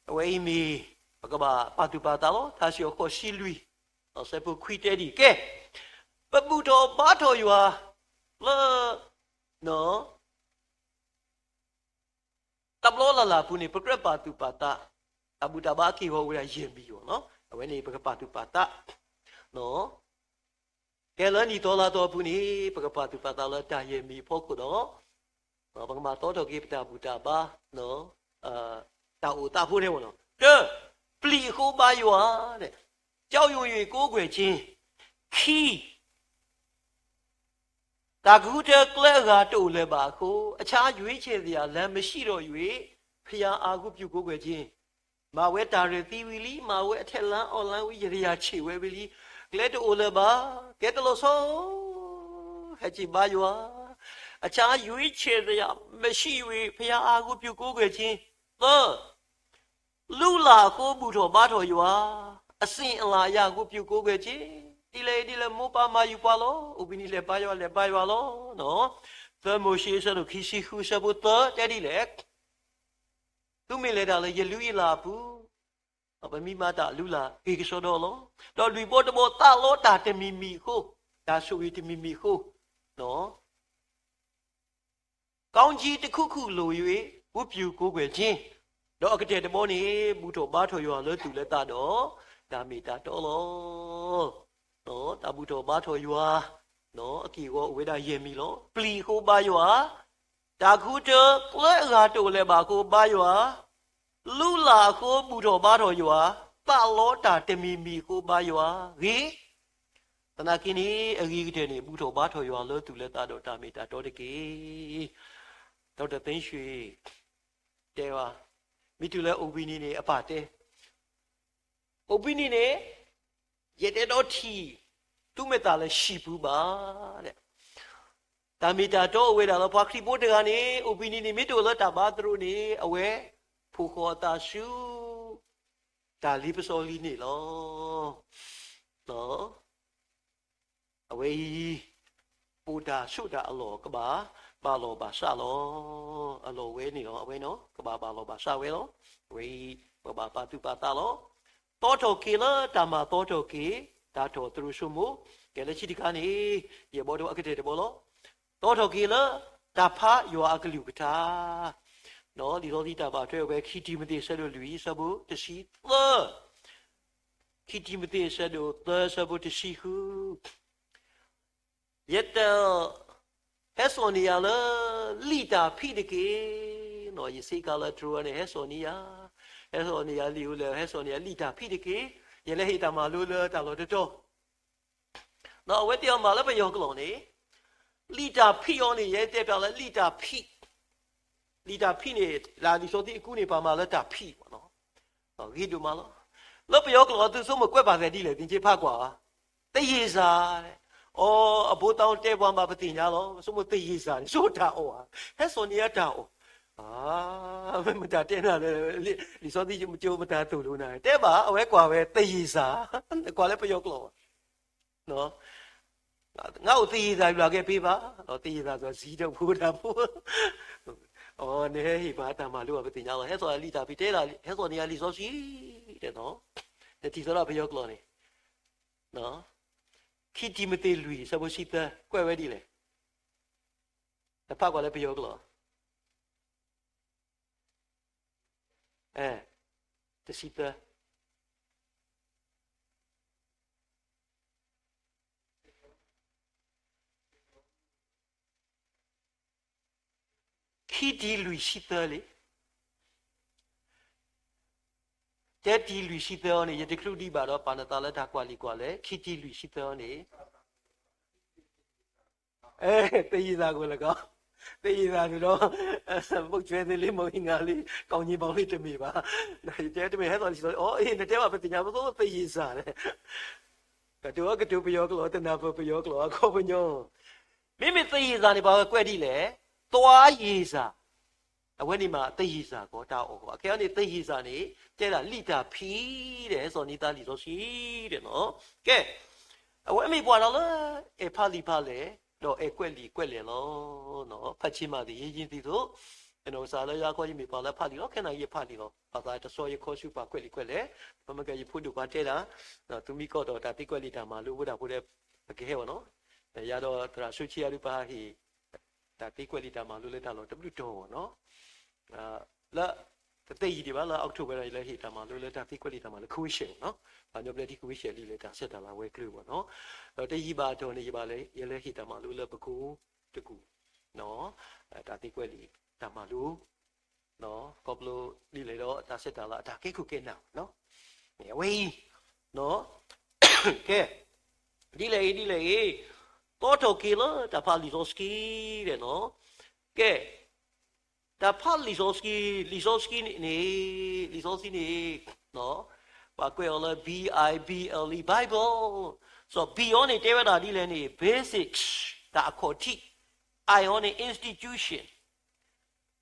အဝဲအံၤမ့ၢ် ပကဘၣ်ပာ်သူၣ်ပာ်သးလီၤ. ထါစံးအခိၣ်ဆံလွံၢ်, ဆၢဖိခွံတဲဒ်အံၤ, ကဲ, ပဘူၣ်ထီၣ်ဘါထီၣ်ယွၤလၢ တဘျီလၢ်လၢ်အပူၤန့ၣ် ပကြၢးပာ်သူၣ်ပာ်သး, တၢ်ဘူၣ်တၢ်ဘါအက့ၢ်အဂီၤအိၣ်ဝဲဒၣ်ယဲၢ်မံၤအီၤနီၤ. အဝဲန့ၣ် ပကပာ်သူၣ်ပာ်သး ကဲလၢနံၣ်သီလါသီအပူၤန့ၣ် ပကပာ်သူၣ်ပာ်သးလၢတၢ်ယဲၢ်မံၤအဖီခိၣ်ဒီး ပကမၤသီထီၣ်က့ၤပတၢ်ဘူၣ်တၢ်ဘါ တၢ်အိၣ်သးဖိထဲမ့ၢ်နီၤ. တၢ, ပျံၤအဃိဘါယွၤ, ကၠီယိယ့ၣ်ကိးကွဲၢ်က့ၤ, ခံ တၢ်ကဟုတၢကျဲအဂၤတအိၣ်လၢၤဘၣ်အဃိ, အခြားရွေးချယ်စရာလမ်းမရှိတော့၍ ဘုရားအားဝတ်ပြုကိုးကွယ်ခြင်း, မၤဝဲတၢ်ရဲၣ်သံဝံၤလံ, မၤဝဲအထဲလမ်းအီၣ်လမ်းဝံၤ ယတယာ်ဆံးဝဲဝံၤလံ, ကျဲတအိၣ်လၢၤဘၣ်, ကဲတလိာ်ဆီ, ဟဲက့ၤဘါယွၤ, အခြားရွေးချယ်စရာလမ်းမရှိတော့၍ ဘုရားအားဝတ်ပြုကိုးကွယ်ခြင်း, သၢ လုၢ်လၢ်အဃိဘူၣ်ထီၣ်ဘါထီၣ်ယွၤ, အစဉ်အလာအရ ဝတ်ပြုကိုးကွယ်ခြင်း, ဒ်လဲၣ်ဒ်လဲၣ် မိၢ်ပၢ်မၤယုၤပှၤလီၤ, အိၣ်ဘှံးနံၤလဲၤဘါယွၤ လဲၤဘါယွၤလီၤ. သၢမိၤၡ့အဆၢဒိၣ်ခံဆံဃု အဆၢဖိသၢတဲဒ်လဲၣ်, သုမ့ၢ်လဲၤတၢ်လၢယလုၢ်ယလၢ်အပူၤ, ပမ့ၢ်မၤတၢ်လုၢ်လၢ် က့ၤကစီဒီလီၤ. ဒီးလွံၢ်ဘီတဘီ သးလီတၢ်တမံၤမံၤအဃိ, တၢ်ဆိၣ်ဂ့ၤတမံၤမံၤအဃိ, ကောင်းကြီးတစ်ခုခုလို၍ ဝတ်ပြုကိုးကွယ်ခြင်း, ဒီးအကတၢၢ်တဘီန့ၣ် ဘူၣ်ထီၣ်ဘါထီၣ်ယွၤလၢသူၣ်လၢသးဒီး တၢ်မ့ၢ်တၢ်တီလီၤ. တၢ်ဘူၣ်ထီၣ်ဘါထီၣ်ယွၤ အက့ၢ်အဂီၤအိၣ်ဝဲဒၣ်ယဲၢ်မံၤလီၤ. ပျံၤအဃိဘါယွၤ, တၢ်ကဟုတၢကျဲအဂၤတအိၣ်လၢၤဘၣ်အဃိဘါယွၤ, လုၢ်လၢ်အဃိဘူၣ်ထီၣ်ဘါထီၣ်ယွၤ, သးလီတၢ်တမံၤမံၤအဃိဘါယွၤ, ဂ့ၤ သနာ်က့န့ၣ် အဂ့ၤကတၢၢ်န့ၣ် ဘူၣ်ထီၣ်ဘါထီၣ်ယွၤလၢသူၣ်လၢသးဒီးတၢ်မ့ၢ်တၢ်တီတက့ၢ်. ဒီးတသ့ၣ်ရွှ့ၣ် တဲဘၣ်, မ့ၢ်တုၤလၢအိၣ်ဘှံးနံၤန့ၣ် အပၢ်တဲ, အိၣ်ဘှံးနံၤန့ၣ် ယတဲဒီထံၣ် သူမ့ၢ်သးလၢဟံၣ်ပူၤဘၣ်. တၢ်မ့ၢ်တၢ်တီအိၣ်ဝဲဒၣ်လၢပှၤခရံာ်ဖိတဂၤန့ၣ် အိၣ်ဘှံးနံၤန့ၣ် မ့ၢ်တအိၣ်လၢတၢ်ဘါသရိာ်န့ၣ် အဝဲ ဖိဃီၤအသးဆူ တၢ်လ့ပစီလံန့ၣ်လီၤ. အဝဲအံၤ ပိာ်တၢ်ဆိးတၢ်အလီၢ် ကဘၣ်ဘၣ်လီၢ်ဘၣ်စးလီၤ. အလီၢ်ဝဲန့ၣ်လီၤ. အဝဲန့ၣ် ကဘၣ်ဘၣ်လီၢ်ဘၣ်စးဝဲလီၤ. အဝဲအံၤ ပဘၣ်ပာ်သူၣ်ပာ်သးလီၤ. သီထီၣ်က့ၤလၢတၢ်မၤသီထီၣ်က့ၤ တၢ်ထီၣ်သရိာ်စိမိၤ, ကဲလၢခံတခါန့ၣ် ယဲၢ်ဘီတဘီ အကတၢၢ်တဘီလီၤ. သီထီၣ်က့ၤလၢ တၢ်ဖးယွၤအကလုၢ်ကထါ လံာ်စီဆှံတၢ်ဘၣ်ထွဲဝဲခံတံၤမသ့း အဆၢဒိၣ်လွံၢ် အဆၢဖိတဆံသၢ, ခံတံၤမသ့း အဆၢဒိၣ်သၢ အဆၢဖိတဆံဃု, ယတ ဟဲစိာ်န့ၢ်ယၤလၢ လံာ်တၢ်ဖံးတက့ၢ်. ယဆ့ကၤလၢတြိၤန့ၣ် ဟဲစိာ်န့ၢ်ယၤ, ဟဲစိာ်န့ၢ်ယၤလံာ်အိၣ်လၢ ဟဲစိာ်န့ၢ်ယၤလံာ်တၢ်ဖံးတက့ၢ်. ယလဲၤဟ့ၣ်တၢ်မၤလိလၢတၢ်လီၢ်တတီၤ ဒီးအဝဲသ့ၣ်အီၤမၤလၢပယီၤကျိာ်န့ၣ်, လံာ်တၢ်ဖံးအီၤန့ၣ် ယတဲပျးလၢလံာ်တၢ်ဖံး, လံာ်တၢ်ဖံးန့ၣ် လၢလံာ်စီဆှံအကူန့ၣ် ပှၤမၤလၢတၢ်ဖံးမ့ၢ်နီၤ, ဂ့ၤဒိၣ်မးလီၤ. လၢပယီၤကျိာ်အသုဆိကမိၣ်ကွဲးပာ်သးဒ်လဲၣ် သ့ၣ်က့ဖးကွၢ်, သရေစာ, အိ အဘိသၣ်တဲပှၤမၤပသ့ၣ်ညါလီၤ. ဆိကမိၣ်သရေစာန့ၣ် ဆိကမိၣ်တၢ်အီၣ်ဧါ, ဟဲစိာ်န့ၢ်ယၤတၢ်အီၣ်, မ့ၢ်တၢ်တဲနၤလၢ လံာ်စီဆှံကၠိမ့ၢ်တၢ်သိၣ်လိနၤ တဲဘၣ် အဝဲကွၢ်ဝဲသရေစာ, ကွၢ်လၢပယီၤကျိာ် ငါ့ကိုသရေစာယူလာခဲ့ပေးပါ, ဒီးသရေစာဆိုတာ စံးထီၣ်ဖိတၢ်ဖိ, နဟဲဟ့ၣ်ပှၤတၢ်မၤလိဘၣ်ပသ့ၣ်ညါလီၤ. ဟဲသိးလံာ်တၢ်ဖံးတဲဒၣ် ဟဲသိးန့ၢ်ယၤလံာ်စီဆှံတဲနီၤ. နထံၣ်သီဒီးပယီၤကျိာ်န့ၣ်, ခံတံၤမသ့းလွံၢ် ဆၢဖိတဆံသၢ ကွဲးဝဲဒ်လဲၣ်. နဖးကွၢ်လၢပယီၤကျိာ် အဲ, တဆံသၢ. ခံတံၤလွံၢ်ဆံသၢလံ. တၢတံၤလွံၢ်ဆံသၢအံၤန့ၣ် ယတချုးဒံးဘၣ်ဒီး ပာ်နသးလၢတၢ်ကွၢ်လံာ်ကွၢ်လဲၢ် ခံတံၤလွံၢ်ဆံသၢအံၤန့ၣ် သယံၢ်သးကအိၣ်လၢကီး, သယံၢ်သးန့ၣ်ဒီး မုၢ်ဆွဲသ့လံ မုၢ်ဟံးငါလံ ကောင်းကြီးမုန့်လံ တမ့ၢ်ဘၣ်. ယတဲတမ့ၢ်ဟဲသိးလံာ်စီဆှံ အီၤ အ့ၣ် နတဲဘၣ်ပသ့ၣ်ညါပသိးသယံၢ်သးန့ၣ် ကတိၤအကတိၤပယီၤကျိာ် တနၢ်ပၢၢ်ပယီၤကျိာ်အခီပညီ. မ့မ့ၢ်သယံၢ်သးန့ၣ် ပှၤကကွဲးဒ်လဲၣ်, သွားရည်စၢ်. အဝဲန့ၣ်မးသယံၢ်စၢ်ကီး တၢ်အီၣ်ကီး အခဲအံၤန့ၣ် သယံၢ်စၢ်န့ၣ် တဲဒၣ်လံာ်တၢ်ဖံးဒီး ဟဲသိးန့ၢ်သးလံာ်စီဆှံဒီးနီၤ. ကဲ, အဝဲမ့ၢ်ပှၤဒီးလၢ အဲၣ်ဖးလံာ်ဖးလဲၢ် ဒီးအဲၣ်ကွဲးလံာ်ကွဲးလဲၢ်လီၤ. ဖတ်ခြင်းမှာသင် ယဉ်ကျေးသီသိး, ယနီၢ်ကစၢ်လၢယၤခီ ယမ့ၢ်ပှၤလၢဖးလံာ်လီၤ. ခဲနံၤယဖးလံာ်လီၤ. ဘၣ်သးတဆီယခီဆူပှၤကွဲးလံာ်ကွဲးလဲၢ်, ပမ့ၢ်ကဲယဖိဒိၣ်ပှၤတဲဒၣ်, သုမ့ၢ်ကီၢ်ဒီးတၢ်သ့ကွဲးလံာ်တၢ်မၤလိဝဲဒၣ်ဖိဒီး ပကဟဲဝဲနီၤ. ယၤဒီးသရၣ်ဆိဆံအဒုးပဟးဟ့ၣ် တၢ်သ့ကွဲးလံာ်တၢ်မၤလိလၢတၢ်လီၢ်တဘျုးတီၤဘၣ်နီၤ. လၢ တသ့ယံာ်ဒံးဘၣ်လၢ October ဒီး ယလဲၤဟ့ၣ်တၢ်မၤလိလၢတၢ်သ့ကွဲးလံာ်တၢ်မၤလိ ကဝံးရှဲးနီၤ. ပှၤညီဘျၢထံကဝံးရှဲးလံလၢတၢ်ဆဲးတၢ်လၤဝဲၤကျိၤဘၣ်နီၤ. ဒီးတယံာ်ဘၣ်အတီၢ်န့ၣ် ယဘၣ်လဲၤ ယလဲၤဟ့ၣ်တၢ်မၤလိလၢပကိးတကူၣ် တၢ်သ့ကွဲးလံာ်တၢ်မၤလိ ခီဖျိဒ်လဲၣ်ဒီးတၢ်ဆဲးတၢ်လၤအတၢ်ကဲခိၣ်ကဲနၢ်နီၤ. အဝဲအံၤ ကဲ, ဒ်လဲၣ်ဂ့ၤ ဒ်လဲၣ်ဂ့ၤ, သီထီၣ်က့ၤလၢတၢ်ဖးလံာ်စီဆှံဒီးနီၤ. ကဲ, တၢ်ဖးလံာ်စီဆှံ, လံာ်စီဆှံန့ၣ်, လံာ်စီဆှံန့ၣ် ပှၤကွဲးအီၤလၢ B I B L E, Bible. စီၤ B အံၤန့ၣ် တဲဝဲဒၣ်ဒ်လဲၣ်န့ၣ် basics, တၢ်အခီၣ်ထံး, I အံၤန့ၣ် institution,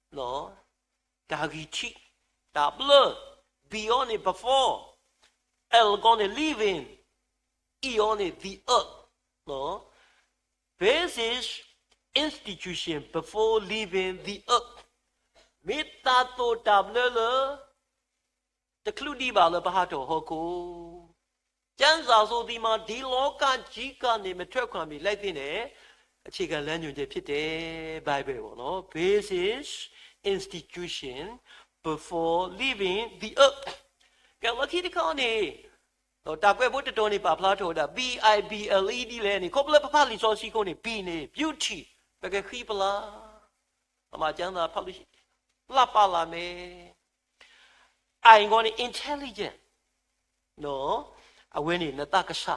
တၢ်ဂံၢ်ထံး, တၢ်ဘျၢ, B အံၤန့ၣ် before, L ကီးန့ၣ် living, E အံၤန့ၣ် the earth, basic institution before leaving the earth. မ့ၢ်တၢ်သိၣ်တၢ်ဘျၢလၢ တချုးဒံးဘၣ်လၢပဟးထီၣ်ဟီၣ်ခိၣ်, ကျမ်းစာဆိုသည်မှာ ဒီလောကကြီးကနေ မထွက်ခွာမီ လိုက်သင့်တဲ့ အခြေခံလမ်းညွှန်ချက်ဖြစ်တယ်, Bible ပေါ့နော်, basic institution before leaving the earth. ကဲလီၢ်ခံတခါန့ၣ် တၢ်ကွဲးဖိတတီၤန့ၣ် ပာ်ဖျါထီၣ်ဝဲဒၣ် B I B L E ဒ်လဲၣ်န့ၣ် ခီဖျိလၢပဖးလံာ်စီဆှံအဃိန့ၣ် B န့ၣ် beauty, ပကဃံပလၤ, ပမၤကျမ်းစာဖတ်လို့ရှိရင် လှပလာမယ်. I ကီးန့ၣ် intelligent, အဝဲန့ၣ် နသးကဆှီ,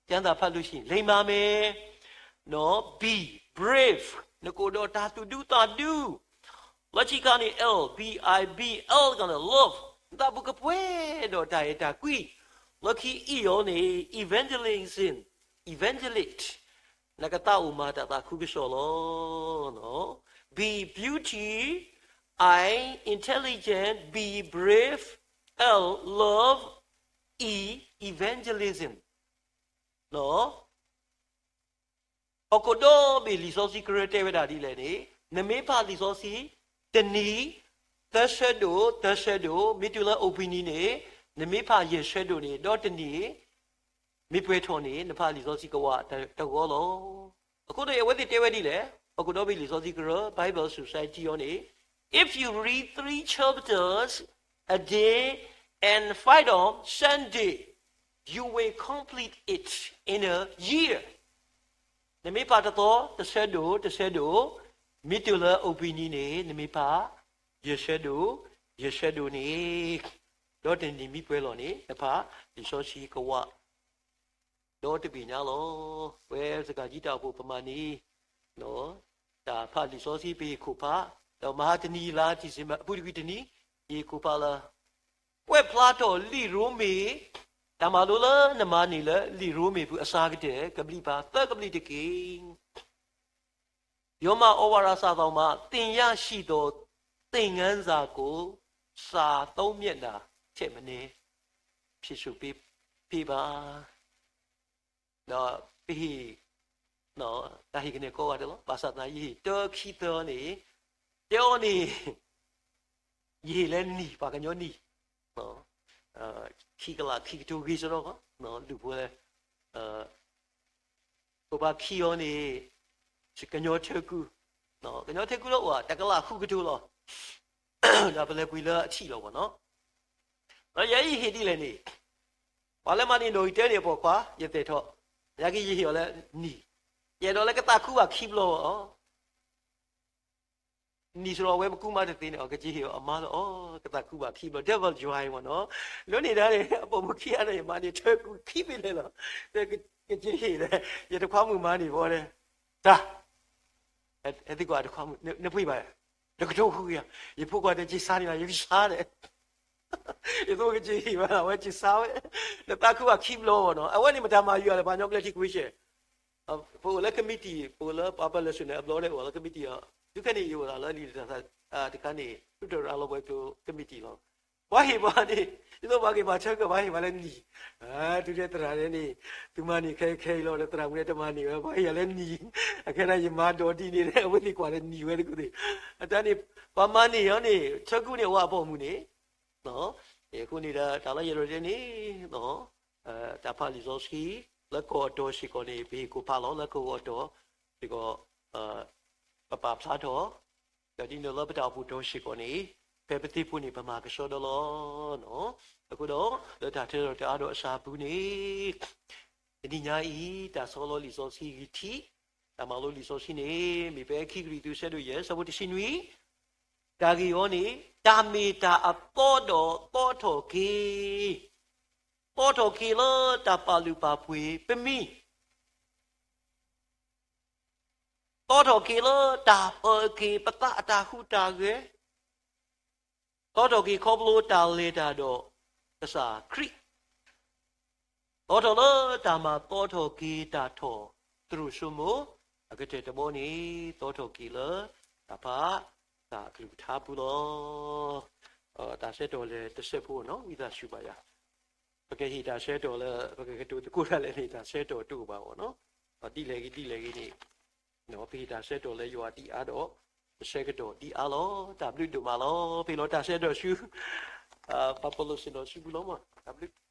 ကျမ်းစာဖတ်လို့ရှိရင် လိမ္မာမယ်. နီၢ်, B, brave, နကအိၣ်ဒီးတၢ်သူၣ်ဒူသးဒူ. လီၢ်ခံတခါန့ၣ် L, B I B L ကီးန့ၣ် love, နသးပူၤကပှဲၤဒီးတၢ်အဲၣ်တၢ်ကွံ. လီၢ်ခံ E အံၤန့ၣ် evangelism, evangelist, နကသးအိၣ်မၤတၢ်သးခုကစီၣ်လီၤ. B, beauty, I, intelligent, B, brave, L, love, E, evangelism. ဟီၣ်ခိၣ်ဒီဘ့ၣ်လံာ်စီဆှံကရၢတဲဝဲဒၣ်ဒ်လဲၣ်န့ၣ်, နမ့ၢ်ဖးလံာ်စီဆှံ တနံၤ သၢဆၢဒိၣ် သၢဆၢဒိၣ်, မ့ၢ်တုၤလၢအိၣ်ဘှံးနံၤန့ၣ် နမ့ၢ်ဖးယဲၢ်ဆၢဒိၣ်န့ၣ် ဒီးတနံၤ မ့ၢ်ပှဲၤထီၣ်န့ၣ် နဖးလံာ်စီဆှံကဝီၤတဂီၤလီၤ. အဃိန့ၣ် အဝဲသ့ၣ်တဲဝဲဒ်လဲၣ်, ဟီၣ်ခိၣ်ဒီဘ့ၣ်လံာ်စီဆှံကရၢ Bible Society အံၤန့ၣ်, if you read three chapters a day and five on Sunday, you will complete it in a year. နမ့ၢ်ဖးတသီ တဆၢဒိၣ် တဆၢဒိၣ်, မ့ၢ်တုၤလၢအိၣ်ဘှံးနံၤန့ၣ် နမ့ၢ်ဖး ယဲၢ်ဆၢဒိၣ် ယဲၢ်ဆၢဒိၣ်န့ၣ်, ဒီးတနံၤမ့ၢ်ပှဲၤလီၤန့ၣ် နဖးလံာ်စီဆှံကဝီၤ ဒီတဘ့ၣ်ညါလီၤ. ပဝဲစကၤကံတၢ်အိၣ်ဖှိၣ်ပမၤန့ၣ် တၢ်ဖးလံာ်စီဆှံပဟ့ၣ်ခိၣ်ဖး, ဒီးမဟါတနံၤလါ December အပူၤတကွံာ်တနံၤ, ယဟ့ၣ်ခိၣ်ဖးလၢ ကွဲးဖျါထီၣ်လံာ်ရိမ့ၤ, တၢ်မၤလိလၢနမၤန့ၢ်လၢလံာ်ရိမ့ၤပူၤအစှၤကတၢၢ် ကဘျံးပၤသၢကဘျံးတက့ၢ်. ယွၤမၤအီဝါရၢ်စးသီးမး သင်ရရှိသောသင်ခန်းစာကို စာသုံးမျက်နှာထက်မနည်း ဖြည့်ဆို့ပေးပါ. ဒီးပဟ့ၣ် တၢ်ဟ့ၣ်ကနဲၣ်ကိးဂၤဒဲးလီၤ. ဘၣ်ဆၣ်သနာ်က့ ယဟ့ၣ်တၢခံသၢန့ၣ် တဲအီၤန့ၣ် ယဟ့ၣ်လၢနံၣ် ပှၤကညီနံၣ်, ခံကလးခံကထိဂ့ၤစရီ, လူၤဖိလၢ ပဘၣ်ခံအီၤန့ၣ် ကညီထၢကူ, ကညီထၢကူလၢအိၣ်ဧါ တကလးဃုကထိလီၤ. ဒီးပလဲၤကွံာ်လၢအထံၣ်လီၤဘၣ်နီၤ. ဒီးယဲအံၤဟ့ၣ်ဒ်လဲၣ်န့ၣ်, ပှၤလၢမၤန့ၢ်နီၣ်ဂံၢ်တၢန့ၣ်အပိာ်ခွါ ယသဲးထီၣ်, ယကယဟ့ၣ်အီၤလၢနံၣ်, ယအဲၣ်ဒိးလၢကသးခုဘၣ်ခံဘျီအီၤ နံၣ်စရီအဝဲပကူမၤတသ့န့ၣ် အကက့ၤဟ့ၣ်အီၤအမါလီၤ. အီ ကသးခုဘၣ်ခံဘျီ double joy မ့ၢ်နီၤ. လၢန့ၣ်ဒၣ်န့ၣ် အပိာ်မုၣ်ခံဂၤန့ၣ် မၤန့ၢ်ထၢကူခံဘ့ၣ်လဲၣ်လီၤ. ကက့ၤဟ့ၣ်ဒီး ယတခွါမုၣ်မၤန့ၢ်ဘၣ်ဒီး တၢ် ဟဲသံကွၢ်တခွါမုၣ် နပှ့ၤဘၣ် တကထိဃုကယၤ, ယဖိခွါတဲက့ၤဆါန့ၣ်လီၤ ယကဆါဒီး ယသိးကက့ၤဟ့ၣ်ဘၣ်လီၤ အဝဲက့ၤဆါဝဲ, နသးခုဘၣ်ခံဘျီဘၣ်နီၤ. အဝဲန့ၣ်မတၤမၤယွၤလဲၣ် ပှၤကညီဘျၢထံကွ့ရှဲ ပအိၣ်လၢ committee ပအိၣ်လၢပှၤပၢၢ်လၢာ်ဆူၣ်န့ၣ် အဘျီဒဲးအိၣ်လၢ committee အီၤ, တုၤခဲန့ၣ်ယအိၣ်သးလၢလံာ်တခါန့ၣ် သုတရၤလီၤဝဲကျိ committee လီၤ. ပှၤဟ့ၣ်ပှၤန့ၣ် ဒ်သိးပှၤက့ၤပှၤဆၢကတီၢ် ပှၤဟ့ၣ်ပှၤလၢနံၣ်, တုၤဒဲးသရၣ်ဒဲးန့ၣ် သုမၤန့ၢ်ခဲအံၤခဲအံၤလီၤဒီး သရၣ်မုၣ်န့ၣ်တမၤန့ၢ်ဝဲ ပှၤဟ့ၣ်ယၤလၢနံၣ်, အခဲဒၣ်ယမၤဒိးဒ်န့ၣ် အဝဲသ့ၣ်ကွၢ်ဒီးနံၣ်ဝဲတကူၣ်သ့ၣ်, အတၢ်န့ၣ် ပှၤမၤန့ၢ်အီၤန့ၣ် ထၢကူန့ၣ်အဝဲအပိာ်မုၣ်န့ၣ် အဃိန့ၣ်ဒီး တၢ်လၢယအဲၣ်ဒိးတဲန့ၣ် တၢ်ဖးလံာ်စီဆှံ လၢကီၢ်အတီၤစ့ၢ်ကီးန့ၣ် ပဟ့ၣ်ကိၣ်ဖးလီၤ လၢကီၢ်အတီၤစ့ၢ်ကီး ပပာ်ဖျါထီၣ်, ဒီးဒ်န့ၣ်လၢပတၢ်အိၣ်ဖှိၣ်တီၤစ့ၢ်ကီးန့ၣ် ဖဲပသ့ၣ်ဖိန့ၣ် ပမၤကဆှီဒီးလီၤ. အဃိဒီး လၢတၢ်ထဲလီၤတအါဒီးအစှၤပူၤန့ၣ် တနံၤညါအံၤ တၢ်ဆီလီၤလံာ်စီဆှံဂံၢ်ထံး, တၢ်မၤလိလံာ်စီဆှံန့ၣ် မ့ၢ်ဖဲခံကရံၣ်သူး ဆၢဒိၣ်ယဲၢ် ဆၢဖိတဆံနွံ, တၢ်ဂ့ၢ်အံၤန့ၣ် တၢ်မ့ၢ်တၢ်အသီဒီးသီထီၣ်က့ၤ, သီထီၣ်က့ၤလၢတၢ်ပာ်လုၢ်ပာ်ပှ့ၤပမံၤ, သီထီၣ်က့ၤလၢတၢ်ပၢၤက့ၤပသးအတၢ်ဟူးတၢ်ဂဲၤ, သီထီၣ်က့ၤခီဖျိတၢ်လဲၤတၢ်ဒီးကစၢ်ခရံာ်, သီထီၣ်လၢတၢ်မၤသီထီၣ်က့ၤတၢ်ထီၣ်တရူးစိမိၤအကတၢၢ်တဘီန့ၣ် သီထီၣ်က့ၤလၢတၢ်ဖးတၢ်အကလုၢ်ကထါပူၤလီၤ. တၢ်ဆၢကတီၢ်လၢတဆဲးဖိနီၤ ဝံသးစူၤဘၣ်ယၤ, ပကဟ့ၣ်တၢ်ဆၢကတီၢ်လၢ ပကကတိၤသကိးတၢ်လဲၣ်န့ၣ် တၢ်ဆၢကတီၢ်တအိၣ်ဘၣ်အီၤနီၤ. ဒ်လဲၣ်ဂ့ၤဒ်လဲၣ်ဂ့ၤန့ၣ် ပဟ့ၣ်တၢ်ဆၢကတီၢ်လၢယွၤဒံးအါဒီး ပဆၢကတီၢ်ဒံးအါလီၤ. တၢ်ဘျုးဒိၣ်မးလီၤ. ပဟ့ၣ်လီၤတၢ်ဆၢကတီၢ်ဆူ ပှၤပၢၢ်လၢာ်ဆူၣ်နီၤဆူပူၤလီၤမး. တၢ်ဘျုး